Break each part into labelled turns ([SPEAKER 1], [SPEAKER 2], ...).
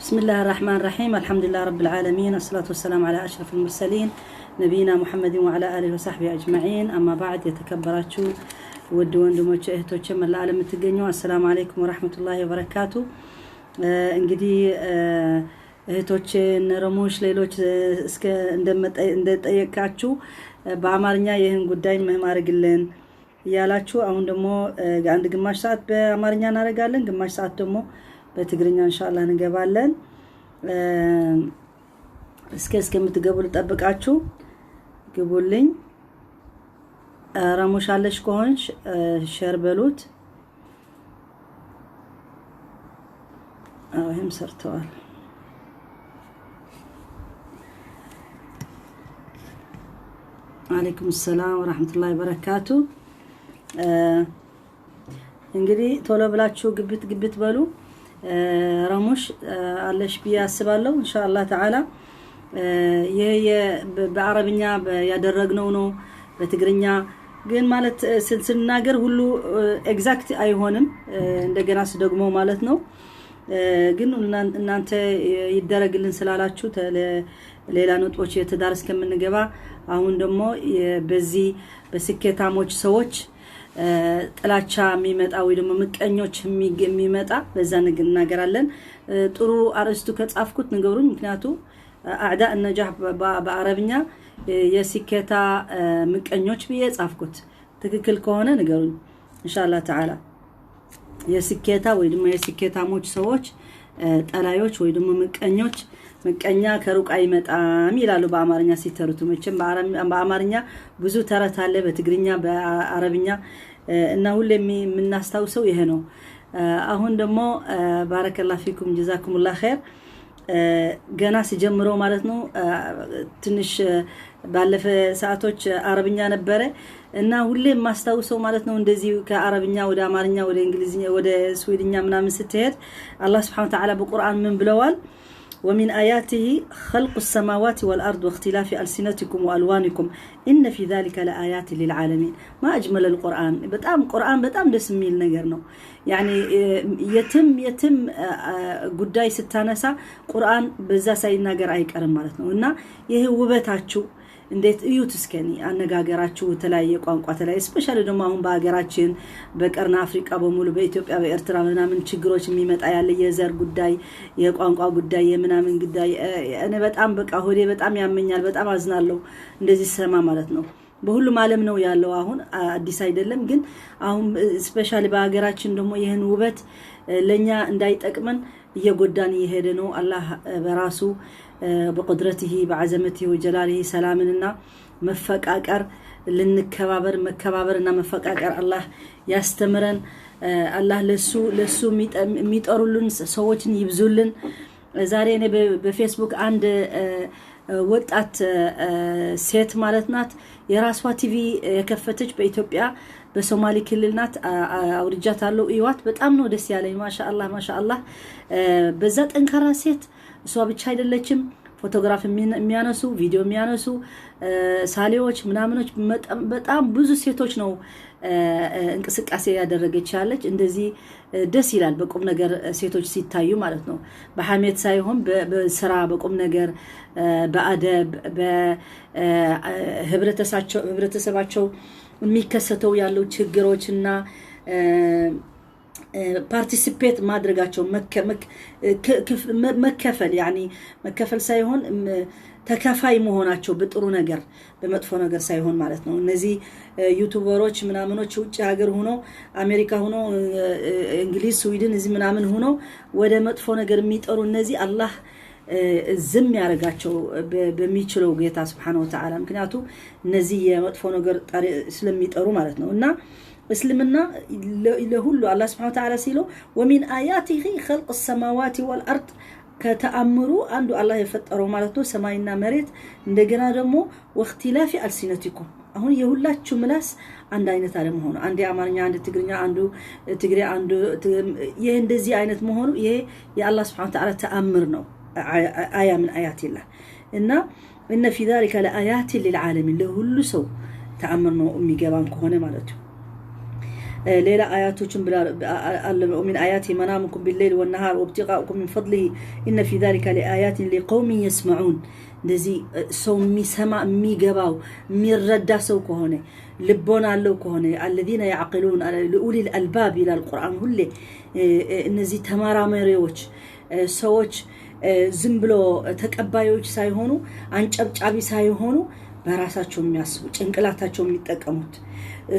[SPEAKER 1] بسم الله الرحمن الرحيم، الحمد لله رب العالمين، الصلاة والسلام على أشرف المرسلين، نبينا محمد وعلى آله وصحبه أجمعين، أما بعد። የተከበራችሁ ውድ ወንድሞች እህቶች፣ መላ ዓለም የምትገኙ፣ السلام عليكم ورحمة الله وبركاته። እንግዲህ እህቶቼ እነ ረሙሽ ሌሎች እስከ እንደጠየቃችሁ በአማርኛ ይህን ጉዳይ ማድረግልን እያላችሁ፣ አሁን ደግሞ አንድ ግማሽ ሰዓት በአማርኛ እናደርጋለን፣ ግማሽ ሰዓት ደግሞ በትግርኛ እንሻላ እንገባለን። እስከምትገቡ ልጠብቃችሁ፣ ግቡልኝ። ረሙሽ አለሽ ከሆንሽ share በሉት። ይህም ሰርተዋል። عليكم السلام ورحمة الله وبركاته። እንግዲህ ቶሎ ብላችሁ ግብት ግብት በሉ። ረሙሽ አለሽ ብዬ አስባለሁ። إن شاء الله تعالى ይህ በአረብኛ ያደረግነው ነው። በትግርኛ ግን ማለት ስናገር ሁሉ exact አይሆንም። እንደገና ስደግሞ ማለት ነው። ግን እናንተ ይደረግልን ስላላችሁ ሌላ ነጥቦች የትዳር እስከምንገባ፣ አሁን ደግሞ በዚህ በስኬታሞች ሰዎች ጥላቻ የሚመጣ ወይ ደግሞ ምቀኞች የሚመጣ በዛ እንናገራለን። ጥሩ አርእስቱ ከጻፍኩት ንገሩኝ። ምክንያቱ أعداء النجاح በአረብኛ የስኬታ ምቀኞች ብዬ ጻፍኩት። ትክክል ከሆነ ንገሩኝ إن شاء الله تعالى። የስኬታ ወይ ደግሞ የስኬታሞች ሰዎች ጠላዮች ወይ ደግሞ ምቀኞች፣ ምቀኛ ከሩቅ አይመጣም ይላሉ በአማርኛ ሲተርቱ። መቼም በአማርኛ ብዙ ተረት አለ፣ በትግርኛ፣ በአረብኛ እና ሁሌ የምናስታውሰው ይሄ ነው። አሁን ደግሞ بارك الله فيكم، جزاكم الله خير። ገና ሲጀምረው ማለት ነው፣ ትንሽ ባለፈ ሰዓቶች አረብኛ ነበረ እና ሁሌ የማስታውሰው ማለት ነው፣ እንደዚህ ከአረብኛ ወደ አማርኛ ወደ እንግሊዝኛ ወደ ስዊድኛ ምናምን ስትሄድ አላህ سبحانه وتعالى በቁርአን ምን ብለዋል? ومن آياته خلق السماوات والأرض واختلاف ألسنتكم وألوانكم، إن في ذلك لآيات للعالمين። ما أجمل القرآن! በጣም ቁርአን በጣም ደስ የሚል ነገር ነው። يعني የትም የትም ጉዳይ ስታነሳ ቁርአን በዛ ሳይናገር አይቀርም ማለት ነው። እና ይህ ውበታችሁ እንዴት እዩት እስከኒ፣ አነጋገራችሁ የተለያየ ቋንቋ ተለያየ፣ especially ደግሞ አሁን በሀገራችን በቀርን አፍሪቃ በሙሉ፣ በኢትዮጵያ፣ በኤርትራ ምናምን ችግሮች የሚመጣ ያለ የዘር ጉዳይ፣ የቋንቋ ጉዳይ፣ የምናምን ጉዳይ፣ እኔ በጣም በቃ ሆዴ በጣም ያመኛል። በጣም አዝናለሁ እንደዚህ ስሰማ ማለት ነው። በሁሉም ዓለም ነው ያለው። አሁን አዲስ አይደለም፣ ግን አሁን especially በሀገራችን ደግሞ ይህን ውበት ለእኛ እንዳይጠቅመን እየጎዳን እየሄደ ነው። አላህ በራሱ بقدرته بعظمته وجلاله ሰላምንና መፈቃቀር ልንከባበር፣ መከባበርና መፈቃቀር አላህ ያስተምረን። አላህ ለሱ የሚጠሩልን ሰዎችን ይብዙልን። ዛሬ እኔ በፌስቡክ አንድ ወጣት ሴት ማለት ናት፣ የራሷ ቲቪ የከፈተች በኢትዮጵያ በሶማሌ ክልል ናት። አውርጃታለሁ፣ እዩዋት። በጣም ነው ደስ ያለኝ። ማሻአላህ ማሻአላህ። በዛ ጠንካራ ሴት፣ እሷ ብቻ አይደለችም። ፎቶግራፍ የሚያነሱ፣ ቪዲዮ የሚያነሱ ሳሌዎች ምናምኖች፣ በጣም ብዙ ሴቶች ነው እንቅስቃሴ ያደረገች ያለች። እንደዚህ ደስ ይላል። በቁም ነገር ሴቶች ሲታዩ ማለት ነው። በሐሜት ሳይሆን በስራ፣ በቁም ነገር፣ በአደብ፣ በህብረተሰባቸው የሚከሰተው ያለው ችግሮች እና participate ማድረጋቸው፣ መከፈል፣ يعني መከፈል ሳይሆን ተካፋይ መሆናቸው፣ በጥሩ ነገር በመጥፎ ነገር ሳይሆን ማለት ነው። እነዚህ YouTuber ኦች ምናምኖች ውጭ ሀገር ሆኖ፣ አሜሪካ ሆኖ፣ እንግሊዝ፣ ስዊድን እዚህ ምናምን ሆኖ ወደ መጥፎ ነገር የሚጠሩ እነዚህ አላህ ዝም ያደርጋቸው በሚችለው ጌታ سبحانه وتعالى። ምክንያቱ እነዚህ የመጥፎ ነገር ስለሚጠሩ ማለት ነው። እና እስልምና ለሁሉ አላህ سبحانه وتعالى ሲለው ومن آياته خلق السماوات والأرض፣ ከተአምሩ አንዱ አላህ የፈጠረው ማለት ነው ሰማይና መሬት። እንደገና ደግሞ واختلاف ألسنتكم፣ አሁን የሁላችሁ ምላስ አንድ አይነት አለመሆኑ፣ አንድ የአማርኛ፣ አንድ ትግርኛ፣ አንዱ ትግሬ፣ አንዱ ይሄ እንደዚህ አይነት መሆኑ ይሄ የአላህ سبحانه وتعالى ተአምር ነው። آية من آيات الله እና إن في ذلك لآيات للعالمين፣ ለሁሉ ሰው ተአምር ነው የሚገባን ከሆነ ማለት ነው። ሌላ አያቶችን አለ። من آياته منامكم بالليل والنهار وابتغاؤكم من فضله إن في ذلك لآيات لقوم يسمعون። እንደዚህ ሰው የሚሰማ፣ የሚገባው፣ የሚረዳ ሰው ከሆነ፣ ልቦና አለው ከሆነ፣ الذين يعقلون لأولي الألباب ይላል ቁርአን ሁሌ። እነዚህ ተመራማሪዎች ሰዎች፣ ዝም ብሎ ተቀባዮች ሳይሆኑ፣ አንጨብጫቢ ሳይሆኑ፣ በራሳቸው የሚያስቡ፣ ጭንቅላታቸው የሚጠቀሙት፣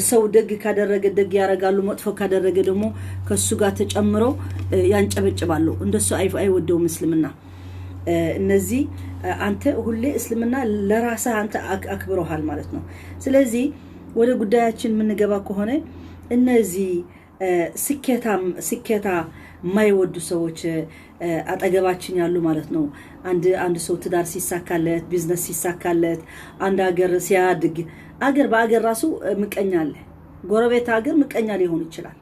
[SPEAKER 1] ሰው ደግ ካደረገ ደግ ያደርጋሉ፣ መጥፎ ካደረገ ደግሞ ከሱ ጋር ተጨምረው ያንጨበጭባሉ። እንደሱ አይወደውም እስልምና። እነዚህ አንተ ሁሌ እስልምና ለራስህ አንተ አክብረሃል ማለት ነው። ስለዚህ ወደ ጉዳያችን የምንገባ ከሆነ እነዚህ ስኬታ የማይወዱ ሰዎች አጠገባችን ያሉ ማለት ነው። አንድ ሰው ትዳር ሲሳካለት፣ ቢዝነስ ሲሳካለት፣ አንድ ሀገር ሲያድግ፣ አገር በአገር ራሱ ምቀኛ አለ። ጎረቤት ሀገር ምቀኛ ሊሆን ይችላል።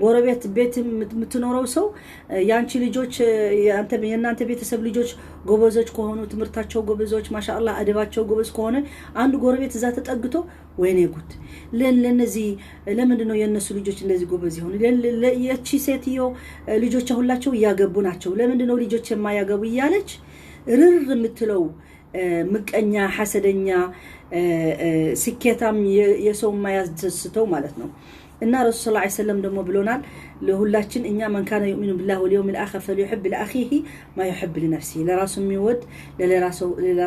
[SPEAKER 1] ጎረቤት ቤት የምትኖረው ሰው የአንቺ ልጆች፣ የእናንተ ቤተሰብ ልጆች ጎበዞች ከሆኑ፣ ትምህርታቸው ጎበዞች፣ ማሻአላህ አደባቸው ጎበዝ ከሆነ፣ አንድ ጎረቤት እዛ ተጠግቶ ወይኔ ጉድ፣ ለነዚህ ለምንድን ነው የእነሱ ልጆች እንደዚህ ጎበዝ የሆኑ? የቺ ሴትዮ ልጆች ሁላቸው እያገቡ ናቸው፣ ለምንድን ነው ልጆች የማያገቡ እያለች ርር የምትለው ምቀኛ፣ ሐሰደኛ፣ ስኬታም የሰው የማያስደስተው ማለት ነው። እና ረሱል صلى الله عليه وسلم ደግሞ ብሎናል ለሁላችን እኛ من كان يؤمن بالله واليوم الآخر فليحب لأخيه ما يحب لنفسه። ለራሱ የሚወድ ለሌላ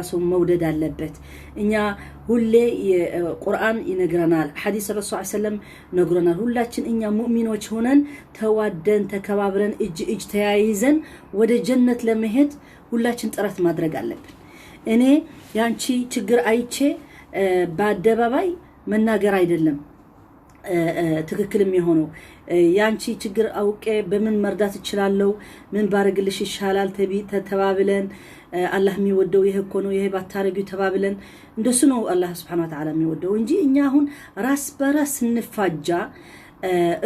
[SPEAKER 1] ሰው መውደድ አለበት። እኛ ሁሌ ቁርአን ይነግረናል፣ ሐዲስ ረሱል ሰለም ነግሮናል። ሁላችን እኛ ሙእሚኖች ሆነን ተዋደን ተከባብረን እጅ እጅ ተያይዘን ወደ ጀነት ለመሄድ ሁላችን ጥረት ማድረግ አለብን። እኔ ያንቺ ችግር አይቼ በአደባባይ መናገር አይደለም ትክክል የሚሆነው። ያንቺ ችግር አውቄ በምን መርዳት እችላለሁ፣ ምን ባረግልሽ ይሻላል ተባብለን፣ አላህ የሚወደው ይሄ እኮ ነው፣ ይሄ ባታረጊው ተባብለን፣ እንደሱ ነው አላህ سبحانه وتعالى የሚወደው እንጂ እኛ አሁን ራስ በራስ ስንፋጃ፣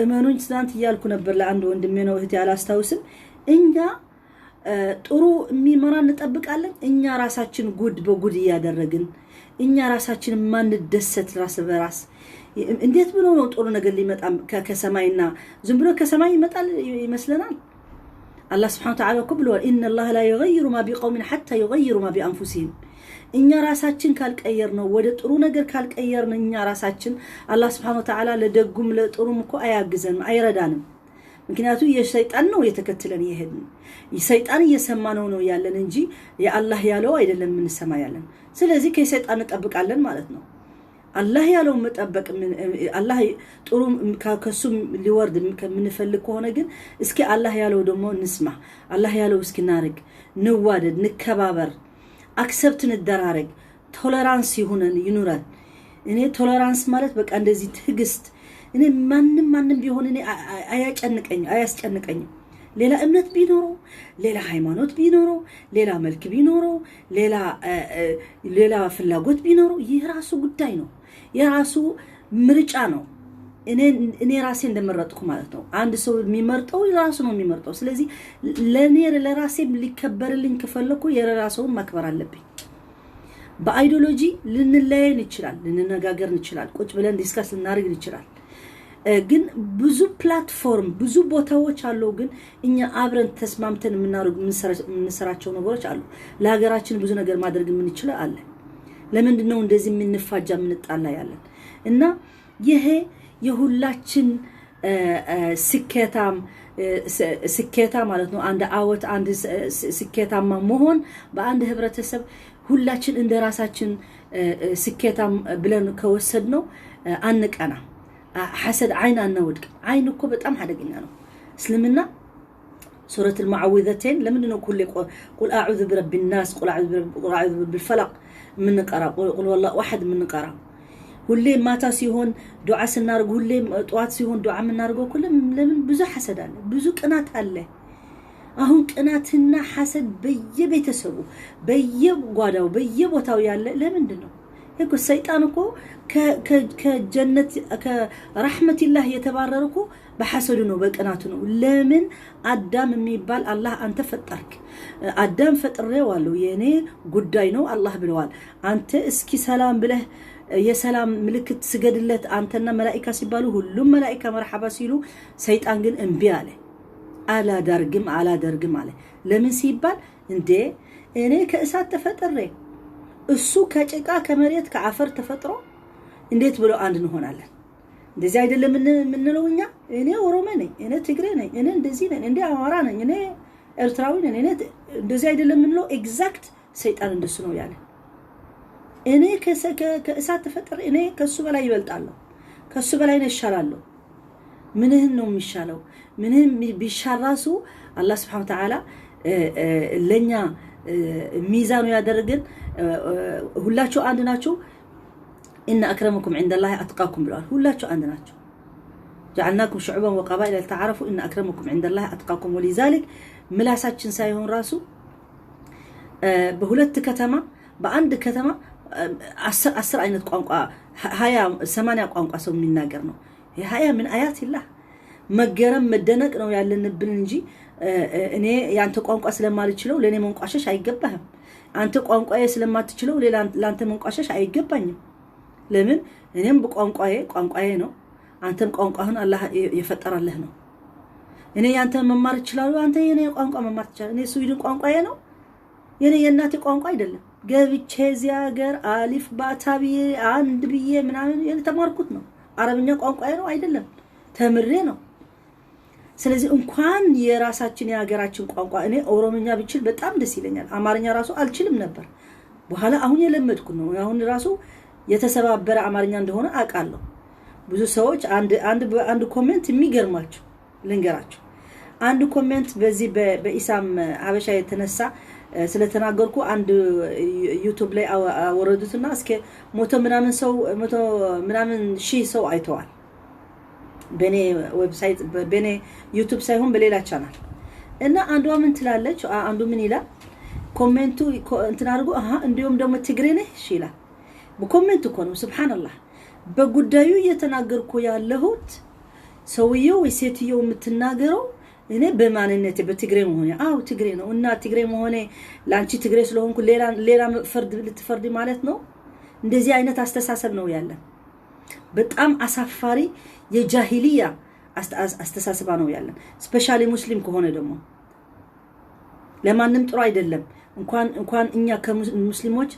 [SPEAKER 1] እመኑኝ ትናንት እያልኩ ነበር ለአንድ ወንድሜ ነው እህቴ አላስታውስም፣ እኛ ጥሩ የሚመራ እንጠብቃለን። እኛ ራሳችን ጉድ በጉድ እያደረግን፣ እኛ ራሳችን የማንደሰት ራስ በራስ፣ እንዴት ብሎ ነው ጥሩ ነገር ሊመጣ ከሰማይና ዝም ብሎ ከሰማይ ይመጣል ይመስለናል? አላህ سبحانه وتعالى እኮ ብለዋል፣ إن الله لا يغير ما بقوم حتى يغيروا ما بأنفسهم። እኛ ራሳችን ካልቀየርነው፣ ወደ ጥሩ ነገር ካልቀየርን እኛ ራሳችን፣ አላህ سبحانه وتعالى ለደጉም ለጥሩም እኮ አያግዘንም፣ አይረዳንም። ምክንያቱም የሰይጣን ነው የተከትለን እየሄድን፣ ሰይጣን እየሰማነው ነው ያለን እንጂ የአላህ ያለው አይደለም የምንሰማ ያለን። ስለዚህ ከሰይጣን እንጠብቃለን ማለት ነው። አላህ ያለው መጠበቅ፣ አላህ ጥሩ ከሱ ሊወርድ ከምንፈልግ ከሆነ ግን እስኪ አላህ ያለው ደግሞ እንስማ። አላህ ያለው እስኪ እናርግ፣ ንዋደድ፣ ንከባበር፣ accept እንደራረግ፣ tolerance ይሁነን ይኑረን። እኔ tolerance ማለት በቃ እንደዚህ ትዕግስት። እኔ ማንም ማንም ቢሆን እኔ አያጨንቀኝም፣ አያስጨንቀኝም። ሌላ እምነት ቢኖረው፣ ሌላ ሃይማኖት ቢኖረው፣ ሌላ መልክ ቢኖረው፣ ሌላ ፍላጎት ቢኖረው የራሱ ጉዳይ ነው፣ የራሱ ምርጫ ነው። እኔ ራሴ እንደመረጥኩ ማለት ነው። አንድ ሰው የሚመርጠው ራሱ ነው የሚመርጠው። ስለዚህ ለእኔ ለራሴ ሊከበርልኝ ከፈለኩ የራሰውን ማክበር አለብኝ። በ ideology ልንለያይ እንችላል፣ ልንነጋገር እንችላል፣ ቁጭ ብለን discuss ልናደርግ እንችላል። ግን ብዙ platform፣ ብዙ ቦታዎች አለው። ግን እኛ አብረን ተስማምተን የምንሰራቸው ነገሮች አሉ። ለሀገራችን ብዙ ነገር ማድረግ የምንችለው አለ። ለምንድን ነው እንደዚህ የምንፋጃ፣ የምንጣላ ያለን? እና ይሄ የሁላችን ስኬታም ስኬታ ማለት ነው። አንድ አወት አንድ ስኬታማ መሆን በአንድ ህብረተሰብ ሁላችን እንደ ራሳችን ስኬታም ብለን ከወሰድነው አንቀና፣ ሐሰድ አይን አናወድቅም። አይን እኮ በጣም አደገኛ ነው። እስልምና ሱረት አልሙዓዊዘተይን ለምንድን ነው ሁሌ قل أعوذ برب الناس፣ قل أعوذ برب الفلق የምንቀራ፣ قل هو الله أحد የምንቀራ? ሁሌ ማታ ሲሆን ዱዓ ስናደርግ፣ ሁሌ ጠዋት ሲሆን ዱዓ የምናደርገው እኮ ለምን? ብዙ ሐሰድ አለ፣ ብዙ ቅናት አለ። አሁን ቅናትና ሐሰድ በየቤተሰቡ፣ በየጓዳው፣ በየቦታው ያለ ለምንድን ነው? እኮ ሰይጣን እኮ ከጀነት ከ رحمة الله የተባረረ እኮ በሐሰዱ ነው፣ በቅናቱ ነው። ለምን አዳም የሚባል አላህ አንተ ፈጠርክ? አዳም ፈጥሬዋለሁ፣ የእኔ ጉዳይ ነው አላህ ብለዋል። አንተ እስኪ ሰላም ብለህ የሰላም ምልክት ስገድለት አንተና መላኢካ ሲባሉ ሁሉም መላኢካ መርሐባ ሲሉ፣ ሰይጣን ግን እምቢ አለ። አላደርግም አላደርግም አለ። ለምን ሲባል እንዴ እኔ ከእሳት ተፈጥሬ እሱ ከጭቃ ከመሬት ከአፈር ተፈጥሮ እንዴት ብሎ አንድ እንሆናለን? እንደዚህ አይደለም የምንለው እኛ። እኔ ኦሮሞ ነኝ፣ እኔ ትግሬ ነኝ፣ እኔ እንደዚህ ነኝ፣ እንዴ አማራ ነኝ፣ እኔ ኤርትራዊ ነኝ፣ እኔ እንደዚህ አይደለም የምንለው። Exact ሰይጣን እንደሱ ነው ያለ። እኔ ከእሳት ተፈጥሬ እኔ ከሱ በላይ ይበልጣለሁ፣ ከሱ በላይ ነው ይሻላለሁ። ምንህን ነው የሚሻለው? ምንህን ቢሻል ራሱ አላህ سبحانه وتعالى ለኛ ሚዛኑ ያደረግን ሁላችሁ አንድ ናችሁ። إن أكرمكم عند الله أتقاكم ብለዋል። ሁላችሁ አንድ ናቸው። جعلناكم شعوبا وقبائل لتعارفوا إن أكرمكم عند الله أتقاكم። ولذلك ምላሳችን ሳይሆን ራሱ በሁለት ከተማ በአንድ ከተማ 10 አይነት ቋንቋ 20 80 ቋንቋ ሰው የሚናገር ነው። 20 من آيات الله መገረም መደነቅ ነው ያለንብን እንጂ እኔ የአንተ ቋንቋ ስለማልችለው ለእኔ መንቋሸሽ አይገባህም። አንተ ቋንቋዬ ስለማትችለው ለአንተ መንቋሸሽ አይገባኝም። ለምን እኔም በቋንቋዬ ቋንቋዬ ነው፣ አንተም ቋንቋህን አላህ የፈጠረልህ ነው። እኔ ያንተ መማር እችላለሁ፣ አንተ የኔ ቋንቋ መማር ትችላለህ። እኔ ስዊድን ቋንቋዬ ነው፣ የኔ የእናቴ ቋንቋ አይደለም። ገብቼ እዚህ ሀገር አሊፍ ባታ ብዬ አንድ ብዬ ምናምን የተማርኩት ነው። አረብኛ ቋንቋዬ ነው አይደለም፣ ተምሬ ነው። ስለዚህ እንኳን የራሳችን የሀገራችን ቋንቋ እኔ ኦሮምኛ ብችል በጣም ደስ ይለኛል። አማርኛ ራሱ አልችልም ነበር። በኋላ አሁን የለመድኩ ነው። አሁን ራሱ የተሰባበረ አማርኛ እንደሆነ አውቃለሁ። ብዙ ሰዎች አንድ አንድ አንድ comment የሚገርማችሁ ልንገራችሁ። አንድ comment በዚህ በኢሳም ሀበሻ የተነሳ ስለተናገርኩ አንድ YouTube ላይ አወረዱትና እስከ መቶ ምናምን ሰው መቶ ምናምን ሺህ ሰው አይተዋል። በኔ website በኔ YouTube ሳይሆን በሌላ ቻናል። እና አንዷ ምን ትላለች? አንዱ ምን ይላል? Comment ኡ እንትን አድርጎ አሃ እንዲሁም ደግሞ ትግሬ ነህ እሺ ይላል። በ comment እኮ ነው። سبحان الله። በጉዳዩ እየተናገርኩ ያለሁት ሰውየው ወይ ሴትየው የምትናገረው እኔ በማንነቴ በትግሬ መሆኔ፣ አዎ ትግሬ ነው እና ትግሬ መሆኔ ለአንቺ ትግሬ ስለሆንኩ ሌላ ፍርድ ልትፈርድ ማለት ነው። እንደዚህ አይነት አስተሳሰብ ነው ያለን። በጣም አሳፋሪ የጃሂልያ አስተሳሰባ ነው ያለን። Specially ሙስሊም ከሆነ ደግሞ ለማንም ጥሩ አይደለም። እንኳን እኛ ከሙስሊሞች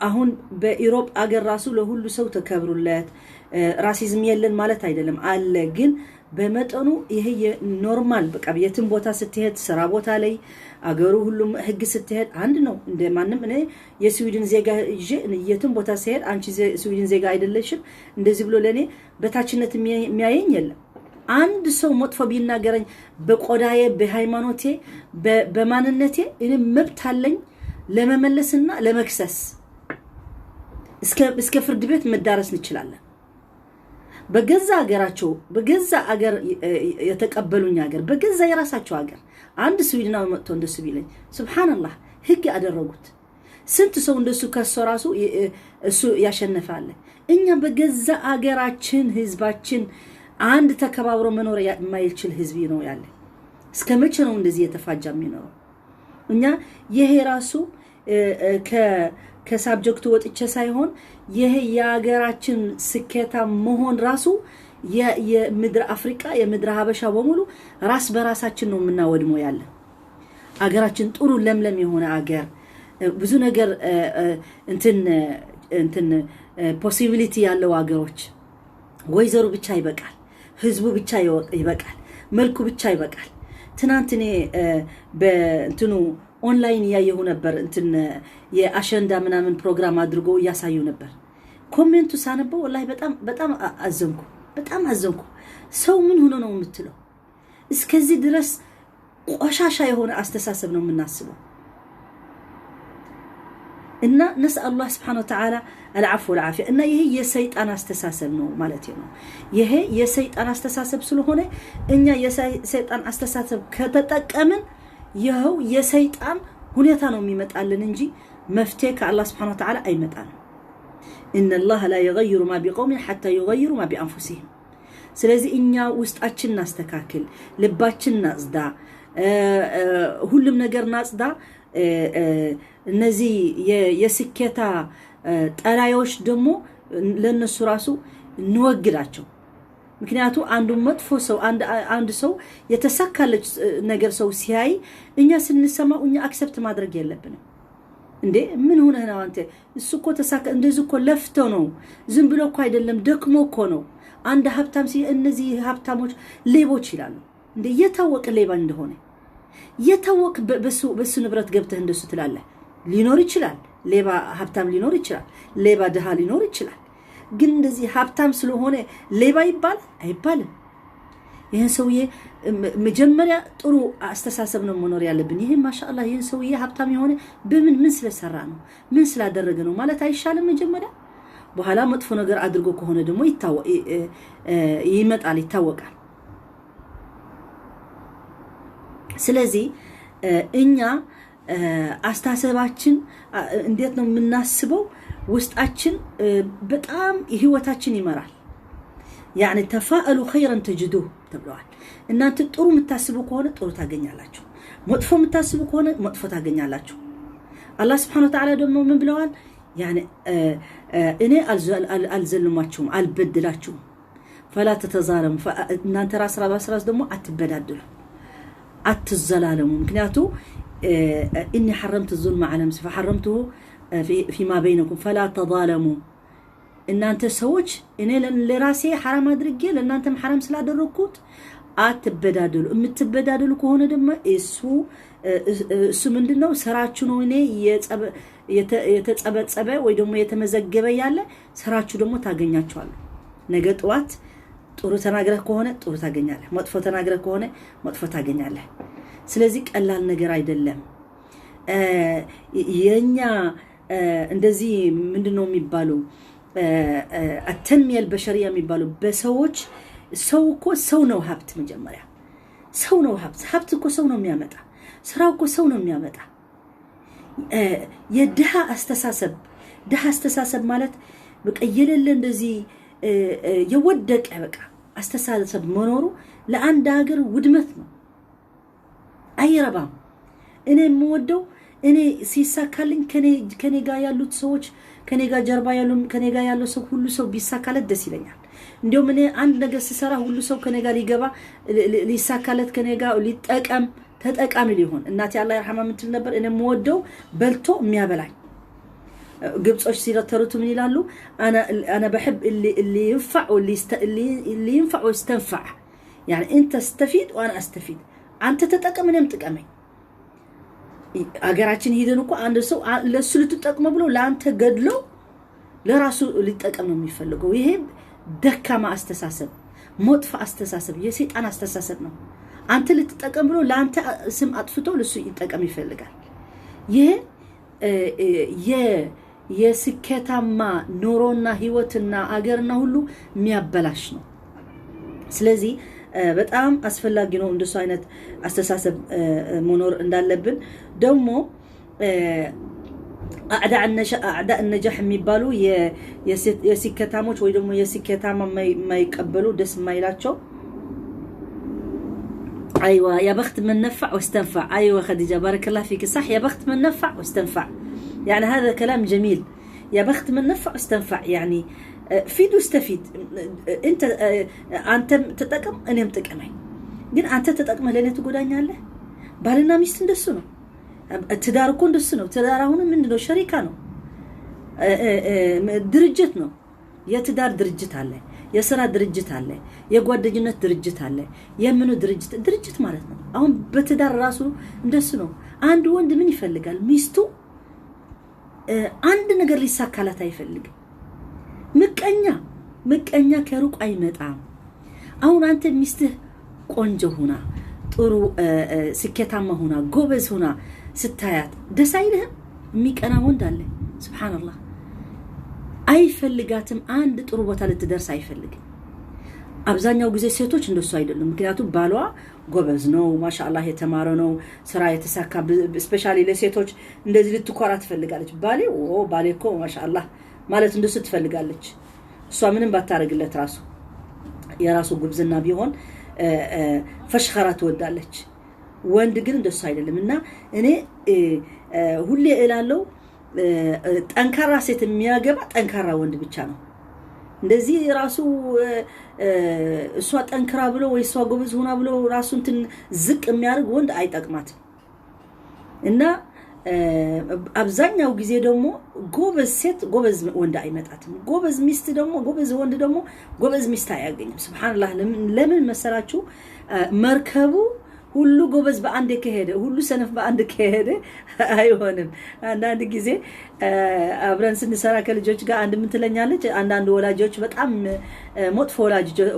[SPEAKER 1] አሁን በ Europe አገር ራሱ ለሁሉ ሰው ተከብሩለት racism የለን ማለት አይደለም፣ አለ። ግን በመጠኑ ይሄ normal በቃ የትም ቦታ ስትሄድ ስራ ቦታ ላይ አገሩ ሁሉም ህግ ስትሄድ አንድ ነው። እንደ ማንም እኔ የስዊድን ዜጋ ይዤ የትም ቦታ ሲሄድ አንቺ ስዊድን ዜጋ አይደለሽም እንደዚህ ብሎ ለእኔ በታችነት የሚያየኝ የለም። አንድ ሰው መጥፎ ቢናገረኝ በቆዳዬ፣ በሃይማኖቴ፣ በማንነቴ እኔ መብት አለኝ ለመመለስና ለመክሰስ እስከ ፍርድ ቤት መዳረስ እንችላለን። በገዛ ሀገራቸው በገዛ አገር የተቀበሉኝ ሀገር በገዛ የራሳቸው ሀገር አንድ ስዊድናዊ መጥቶ እንደሱ ቢለኝ سبحان الله ህግ ያደረጉት። ስንት ሰው እንደሱ ከሶ ራሱ እሱ ያሸንፋል። እኛ በገዛ አገራችን ህዝባችን አንድ ተከባብሮ መኖር የማይችል ህዝብ ነው ያለ። እስከ መቼ ነው እንደዚህ የተፋጃ የሚኖረው? እኛ ይሄ ራሱ ከ subject ኡ ወጥቼ ሳይሆን ይሄ የሀገራችን ስኬታ መሆን ራሱ የምድረ አፍሪካ የምድረ ሀበሻ በሙሉ ራስ በራሳችን ነው የምናወድመው ያለ። አገራችን ጥሩ ለምለም የሆነ አገር ብዙ ነገር እንትን possibility ያለው አገሮች ወይዘሩ ብቻ ይበቃል፣ ህዝቡ ብቻ ይበቃል፣ መልኩ ብቻ ይበቃል። ትናንት እኔ በእንትኑ ኦንላይን እያየሁ ነበር። እንትን የአሸንዳ ምናምን ፕሮግራም አድርጎ እያሳዩ ነበር። Comment ኡ ሳነበው والله በጣም በጣም አዘንኩ፣ በጣም አዘንኩ። ሰው ምን ሆኖ ነው የምትለው? እስከዚህ ድረስ ቆሻሻ የሆነ አስተሳሰብ ነው የምናስበው። እና نسأل الله سبحانه وتعالى العفو والعافية። እና ይሄ የሰይጣን አስተሳሰብ ነው ማለት ነው። ይሄ የሰይጣን አስተሳሰብ ስለሆነ እኛ የሰይጣን አስተሳሰብ ከተጠቀምን ይኸው የሰይጣን ሁኔታ ነው የሚመጣልን እንጂ መፍትሄ ከአላህ سبحانه وتعالى አይመጣንም። إن الله لا يغير ما بقوم حتى يغيروا ما بأنفسهم። ስለዚህ እኛ ውስጣችን እናስተካክል፣ ልባችን እናጽዳ፣ ሁሉም ነገር እናጽዳ። እነዚህ የስኬታ ጠላዮች ደግሞ ለእነሱ ራሱ እንወግዳቸው። ምክንያቱ አንዱ መጥፎ ሰው፣ አንድ ሰው የተሳካለች ነገር ሰው ሲያይ እኛ ስንሰማው እኛ accept ማድረግ የለብንም። እንዴ ምን ሆነህ ነው አንተ? እሱ እኮ ተሳካ፣ እንደዚህ እኮ ለፍቶ ነው፣ ዝም ብሎ እኮ አይደለም፣ ደክሞ እኮ ነው። አንድ ሀብታም እነዚህ ሀብታሞች ሌቦች ይላሉ። እንዴ የታወቀ ሌባ እንደሆነ የታወቀ በሱ ንብረት ገብተህ እንደሱ ትላለህ። ሊኖር ይችላል ሌባ ሀብታም ሊኖር ይችላል፣ ሌባ ድሃ ሊኖር ይችላል። ግን እንደዚህ ሀብታም ስለሆነ ሌባ ይባላል አይባልም። ይህን ሰውዬ መጀመሪያ ጥሩ አስተሳሰብ ነው መኖር ያለብን። ይህን ማሻአላህ ይህን ሰውዬ ሀብታም የሆነ በምን ምን ስለሰራ ነው፣ ምን ስላደረገ ነው ማለት አይሻልም? መጀመሪያ በኋላ መጥፎ ነገር አድርጎ ከሆነ ደግሞ ይመጣል፣ ይታወቃል። ስለዚህ እኛ አስተሳሰባችን እንዴት ነው የምናስበው? ውስጣችን በጣም ህይወታችን ይመራል። ያኒ ተፋአሉ ኸይረን ተጅዱህ ተብለዋል። እናንተ ጥሩ የምታስቡ ከሆነ ጥሩ ታገኛላችሁ፣ መጥፎ የምታስቡ ከሆነ መጥፎ ታገኛላችሁ። አላህ ስብሐነ ወተዓላ ደግሞ ምን ብለዋል? ያኒ እኔ አልዘልማችሁም፣ አልበድላችሁም። ፈላ ተተዛለሙ፣ እናንተ ራስ በራስ ደግሞ አትበዳድሉ፣ አትዘላለሙ። ምክንያቱ إني حرمت الظلم على نفسي فحرمته فيما بينكم فلا تظالموا። እናንተ ሰዎች እኔ ለራሴ ሐራም አድርጌ ለእናንተም ሐራም ስላደረግኩት አትበዳደሉ። የምትበዳደሉ ከሆነ ደግሞ እሱ ምንድን ነው ስራችሁ ነው። እኔ የተጸበጸበ ወይ ደግሞ የተመዘገበ ያለ ስራችሁ ደግሞ ታገኛችኋለሁ። ነገ ጠዋት ጥሩ ተናግረህ ከሆነ ጥሩ ታገኛለህ፣ መጥፎ ተናግረህ ከሆነ መጥፎ ታገኛለህ። ስለዚህ ቀላል ነገር አይደለም። የኛ እንደዚህ ምንድን ነው የሚባለው አተንሚያ አልበሸሪያ የሚባለው በሰዎች ሰው እኮ ሰው ነው ሀብት። መጀመሪያ ሰው ነው ሀብት። ሀብት እኮ ሰው ነው የሚያመጣ፣ ስራው እኮ ሰው ነው የሚያመጣ። የድሃ አስተሳሰብ፣ ድሃ አስተሳሰብ ማለት በቃ የሌለ እንደዚህ የወደቀ በቃ አስተሳሰብ መኖሩ ለአንድ ሀገር ውድመት ነው፣ አይረባም። እኔ የምወደው እኔ ሲሳካልኝ ከኔ ጋር ያሉት ሰዎች፣ ከኔ ጋር ጀርባ ያሉ፣ ከኔ ጋር ያለው ሰው ሁሉ ሰው ቢሳካለት ደስ ይለኛል። እንዲሁም እኔ አንድ ነገር ስሰራ ሁሉ ሰው ከኔ ጋር ሊገባ፣ ሊሳካለት፣ ከኔ ጋር ሊጠቀም፣ ተጠቃሚ ሊሆን። እናቴ አላህ ይርሐማ ምትል ነበር፣ እኔ የምወደው በልቶ የሚያበላኝ። ግብጾች ሲተርቱ ምን ይላሉ? أنا بحب اللي ينفع اللي ينفع ويستنفع، يعني انت استفيد وانا استفيد፣ አንተ ተጠቀም እኔም ጥቀመኝ። አገራችን ሂደን እኮ አንድ ሰው ለሱ ልትጠቅመው ብሎ ለአንተ ገድሎ ለራሱ ሊጠቀም ነው የሚፈልገው። ይሄ ደካማ አስተሳሰብ፣ መጥፎ አስተሳሰብ፣ የሰይጣን አስተሳሰብ ነው። አንተ ልትጠቀም ብሎ ለአንተ ስም አጥፍቶ ለሱ ይጠቀም ይፈልጋል። ይሄ የስኬታማ ኑሮና ህይወትና አገርና ሁሉ የሚያበላሽ ነው። ስለዚህ በጣም አስፈላጊ ነው እንደሱ አይነት አስተሳሰብ መኖር እንዳለብን። ደግሞ أعداء النجاح የሚባሉ የስኬታሞች ወይ ደግሞ የስኬታማ የማይቀበሉ፣ ደስ የማይላቸው። أيوة يا بخت من نفع واستنفع، أيوة خديجة بارك الله فيك، صح، يا بخت من نفع واستنفع، يعني هذا كلام جميل، يا بخت من نفع واستنفع، يعني فيد واستفيد، انت አንተ ተጠቀም እኔም ጥቀመኝ። ግን አንተ ተጠቅመህ ለእኔ ትጎዳኛለህ። ባልና ሚስት እንደሱ ነው። ትዳር እኮ እንደሱ ነው። ትዳር አሁንም ምንድን ነው? شركة ነው፣ ድርጅት ነው። የትዳር ድርጅት አለ፣ የስራ ድርጅት አለ፣ የጓደኝነት ድርጅት አለ፣ የምኑ ድርጅት ድርጅት ማለት ነው። አሁን በትዳር ራሱ እንደሱ ነው። አንድ ወንድ ምን ይፈልጋል? ሚስቱ አንድ ነገር ሊሳካላት አይፈልግም። ምቀኛ፣ ምቀኛ ከሩቅ አይመጣም። አሁን አንተ ሚስትህ ቆንጆ ሁና፣ ጥሩ ስኬታማ ሁና፣ ጎበዝ ሁና ስታያት ደስ አይልህም? የሚቀና ወንድ አለ። ስብሓንላህ አይፈልጋትም። አንድ ጥሩ ቦታ ልትደርስ አይፈልግም። አብዛኛው ጊዜ ሴቶች እንደሱ አይደሉም። ምክንያቱም ባሏ ጎበዝ ነው፣ ማሻአላህ የተማረ ነው፣ ስራ የተሳካ፣ especially ለሴቶች እንደዚህ ልትኮራ ትፈልጋለች። ባሌ ባሌ እኮ ማሻአላህ ማለት እንደሱ ትፈልጋለች። እሷ ምንም ባታደርግለት ራሱ የራሱ ጉብዝና ቢሆን فشخرة ትወዳለች። ወንድ ግን እንደሱ አይደለም። እና እኔ ሁሌ እላለሁ ጠንካራ ሴት የሚያገባ ጠንካራ ወንድ ብቻ ነው። እንደዚህ ራሱ እሷ ጠንክራ ብሎ ወይ እሷ ጎበዝ ሆና ብሎ ራሱ እንትን ዝቅ የሚያደርግ ወንድ አይጠቅማትም። እና አብዛኛው ጊዜ ደግሞ ጎበዝ ሴት ጎበዝ ወንድ አይመጣትም። ጎበዝ ሚስት ደግሞ ጎበዝ ወንድ ደግሞ ጎበዝ ሚስት አያገኝም። ስብሓንላህ ለምን መሰላችሁ? መርከቡ ሁሉ ጎበዝ በአንድ ከሄደ፣ ሁሉ ሰነፍ በአንድ ከሄደ አይሆንም። አንዳንድ ጊዜ አብረን ስንሰራ ከልጆች ጋር አንድ ምን ትለኛለች፣ አንዳንድ ወላጆች በጣም መጥፎ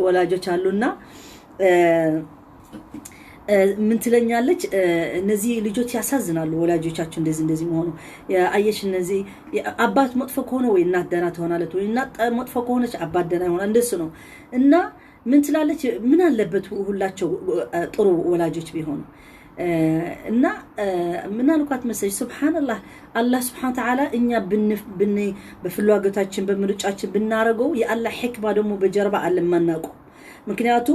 [SPEAKER 1] ወላጆች አሉና ምን ትለኛለች፣ እነዚህ ልጆች ያሳዝናሉ፣ ወላጆቻቸው እንደዚህ እንደዚህ መሆኑ አየሽ። እነዚህ አባት መጥፎ ከሆነ ወይ እናት ደህና ትሆናለች፣ ወይ እናት መጥፎ ከሆነች አባት ደህና ይሆናል። እንደሱ ነው። እና ምን ትላለች፣ ምን አለበት ሁላቸው ጥሩ ወላጆች ቢሆኑ። እና ምን አልኳት መሰለሽ፣ ሱብሃንአላህ አላህ ሱብሃነ ወተዓላ እኛ በፍላጎታችን በምርጫችን ብናረገው የአላህ ሕክማ ደግሞ በጀርባ አለ የማናውቀው። ምክንያቱ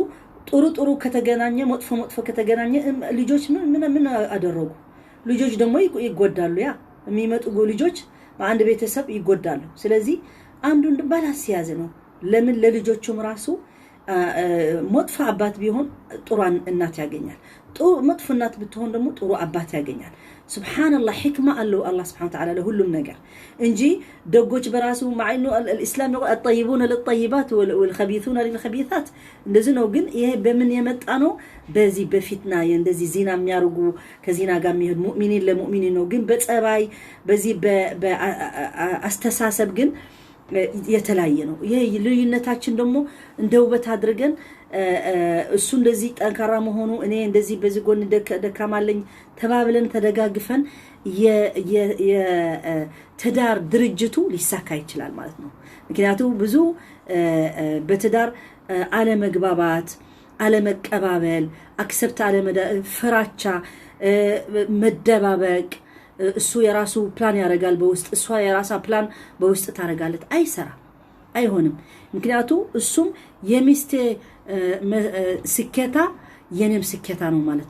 [SPEAKER 1] ጥሩ ጥሩ ከተገናኘ መጥፎ መጥፎ ከተገናኘ ልጆች ምን ምን አደረጉ? ልጆች ደግሞ ይጎዳሉ። ያ የሚመጡ ልጆች በአንድ ቤተሰብ ይጎዳሉ። ስለዚህ አንዱን balance የያዘ ነው። ለምን ለልጆቹም ራሱ መጥፎ አባት ቢሆን ጥሩ እናት ያገኛል። መጥፎ እናት ብትሆን ደግሞ ጥሩ አባት ያገኛል። ሱብሓነላህ ሕክማ አለው አላህ ሱብሓነሁ ወተዓላ ለሁሉም ነገር እንጂ ደጎች በራሱ ማዕኑ الاسلام يقول الطيبون للطيبات والخبيثون للخبيثات እንደዚህ ነው። ግን ይሄ በምን የመጣ ነው? በዚህ በፊትና እንደዚህ ዚና የሚያርጉ ከዚና ጋር የሚሄድ ሙእሚኒን ለሙእሚኒን ነው። ግን በጸባይ በዚህ በአስተሳሰብ ግን የተለያየ ነው። ይሄ ልዩነታችን ደግሞ እንደ ውበት አድርገን እሱ እንደዚህ ጠንካራ መሆኑ እኔ እንደዚህ በዚህ ጎን ደካማለኝ ተባብለን ተደጋግፈን የትዳር ድርጅቱ ሊሳካ ይችላል ማለት ነው። ምክንያቱም ብዙ በትዳር አለመግባባት፣ አለመቀባበል፣ accept ፍራቻ፣ መደባበቅ፣ እሱ የራሱ ፕላን ያደርጋል በውስጥ፣ እሷ የራሷ ፕላን በውስጥ ታደርጋለች። አይሰራም፣ አይሆንም። ምክንያቱ እሱም የሚስቴ ስኬታ የኔም ስኬታ ነው ማለት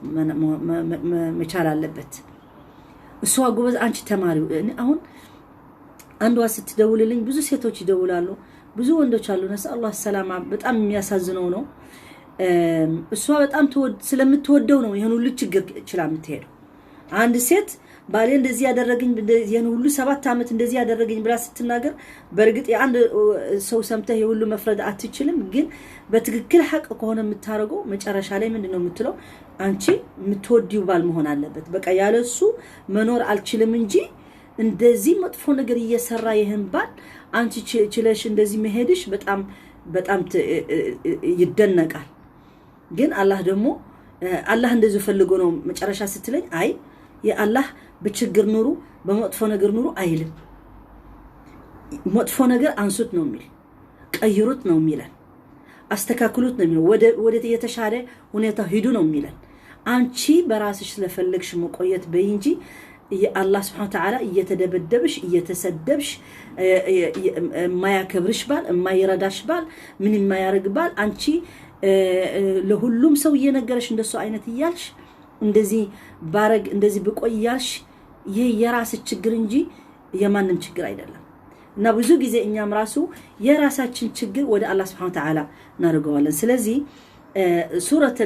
[SPEAKER 1] መቻል አለበት። እሷ ጎበዝ፣ አንቺ ተማሪው። አሁን አንዷ ስትደውልልኝ ብዙ ሴቶች ይደውላሉ፣ ብዙ ወንዶች አሉ። ነስአላህ ሰላማ በጣም የሚያሳዝነው ነው። እሷ በጣም ስለምትወደው ነው ይህን ሁሉ ችግር ችላ የምትሄደው። አንድ ሴት ባሌ እንደዚህ ያደረገኝ ይህን ሁሉ 7 ዓመት እንደዚህ ያደረገኝ ብላ ስትናገር፣ በእርግጥ የአንድ ሰው ሰምተህ የሁሉ መፍረድ አትችልም። ግን በትክክል ሐቅ ከሆነ የምታደርገው መጨረሻ ላይ ምንድን ነው የምትለው? አንቺ የምትወዲው ባል መሆን አለበት። በቃ ያለሱ መኖር አልችልም እንጂ እንደዚህ መጥፎ ነገር እየሰራ ይህን ባል አንቺ ችለሽ እንደዚህ መሄድሽ በጣም በጣም ይደነቃል። ግን አላህ ደግሞ አላህ እንደዚህ ፈልጎ ነው መጨረሻ ስትለኝ፣ አይ የአላህ በችግር ኑሩ በመጥፎ ነገር ኑሩ አይልም። መጥፎ ነገር አንሱት ነው የሚል፣ ቀይሩት ነው የሚለን፣ አስተካክሉት ነው የሚለው፣ ወደ የተሻለ ሁኔታ ሂዱ ነው የሚለን። አንቺ በራስሽ ስለፈለግሽ መቆየት በይ እንጂ አላህ ስብሐነ ወተዓላ እየተደበደብሽ እየተሰደብሽ የማያከብርሽ ባል፣ የማይረዳሽ ባል፣ ምን የማያደርግ ባል፣ አንቺ ለሁሉም ሰው እየነገረሽ እንደሱ አይነት እያልሽ እንደዚህ ባረግ እንደዚህ ብቆይ እያልሽ ይህ የራስሽ ችግር እንጂ የማንም ችግር አይደለም። እና ብዙ ጊዜ እኛም ራሱ የራሳችን ችግር ወደ አላህ ስብሐነ ወተዓላ እናደርገዋለን። ስለዚህ ሱረት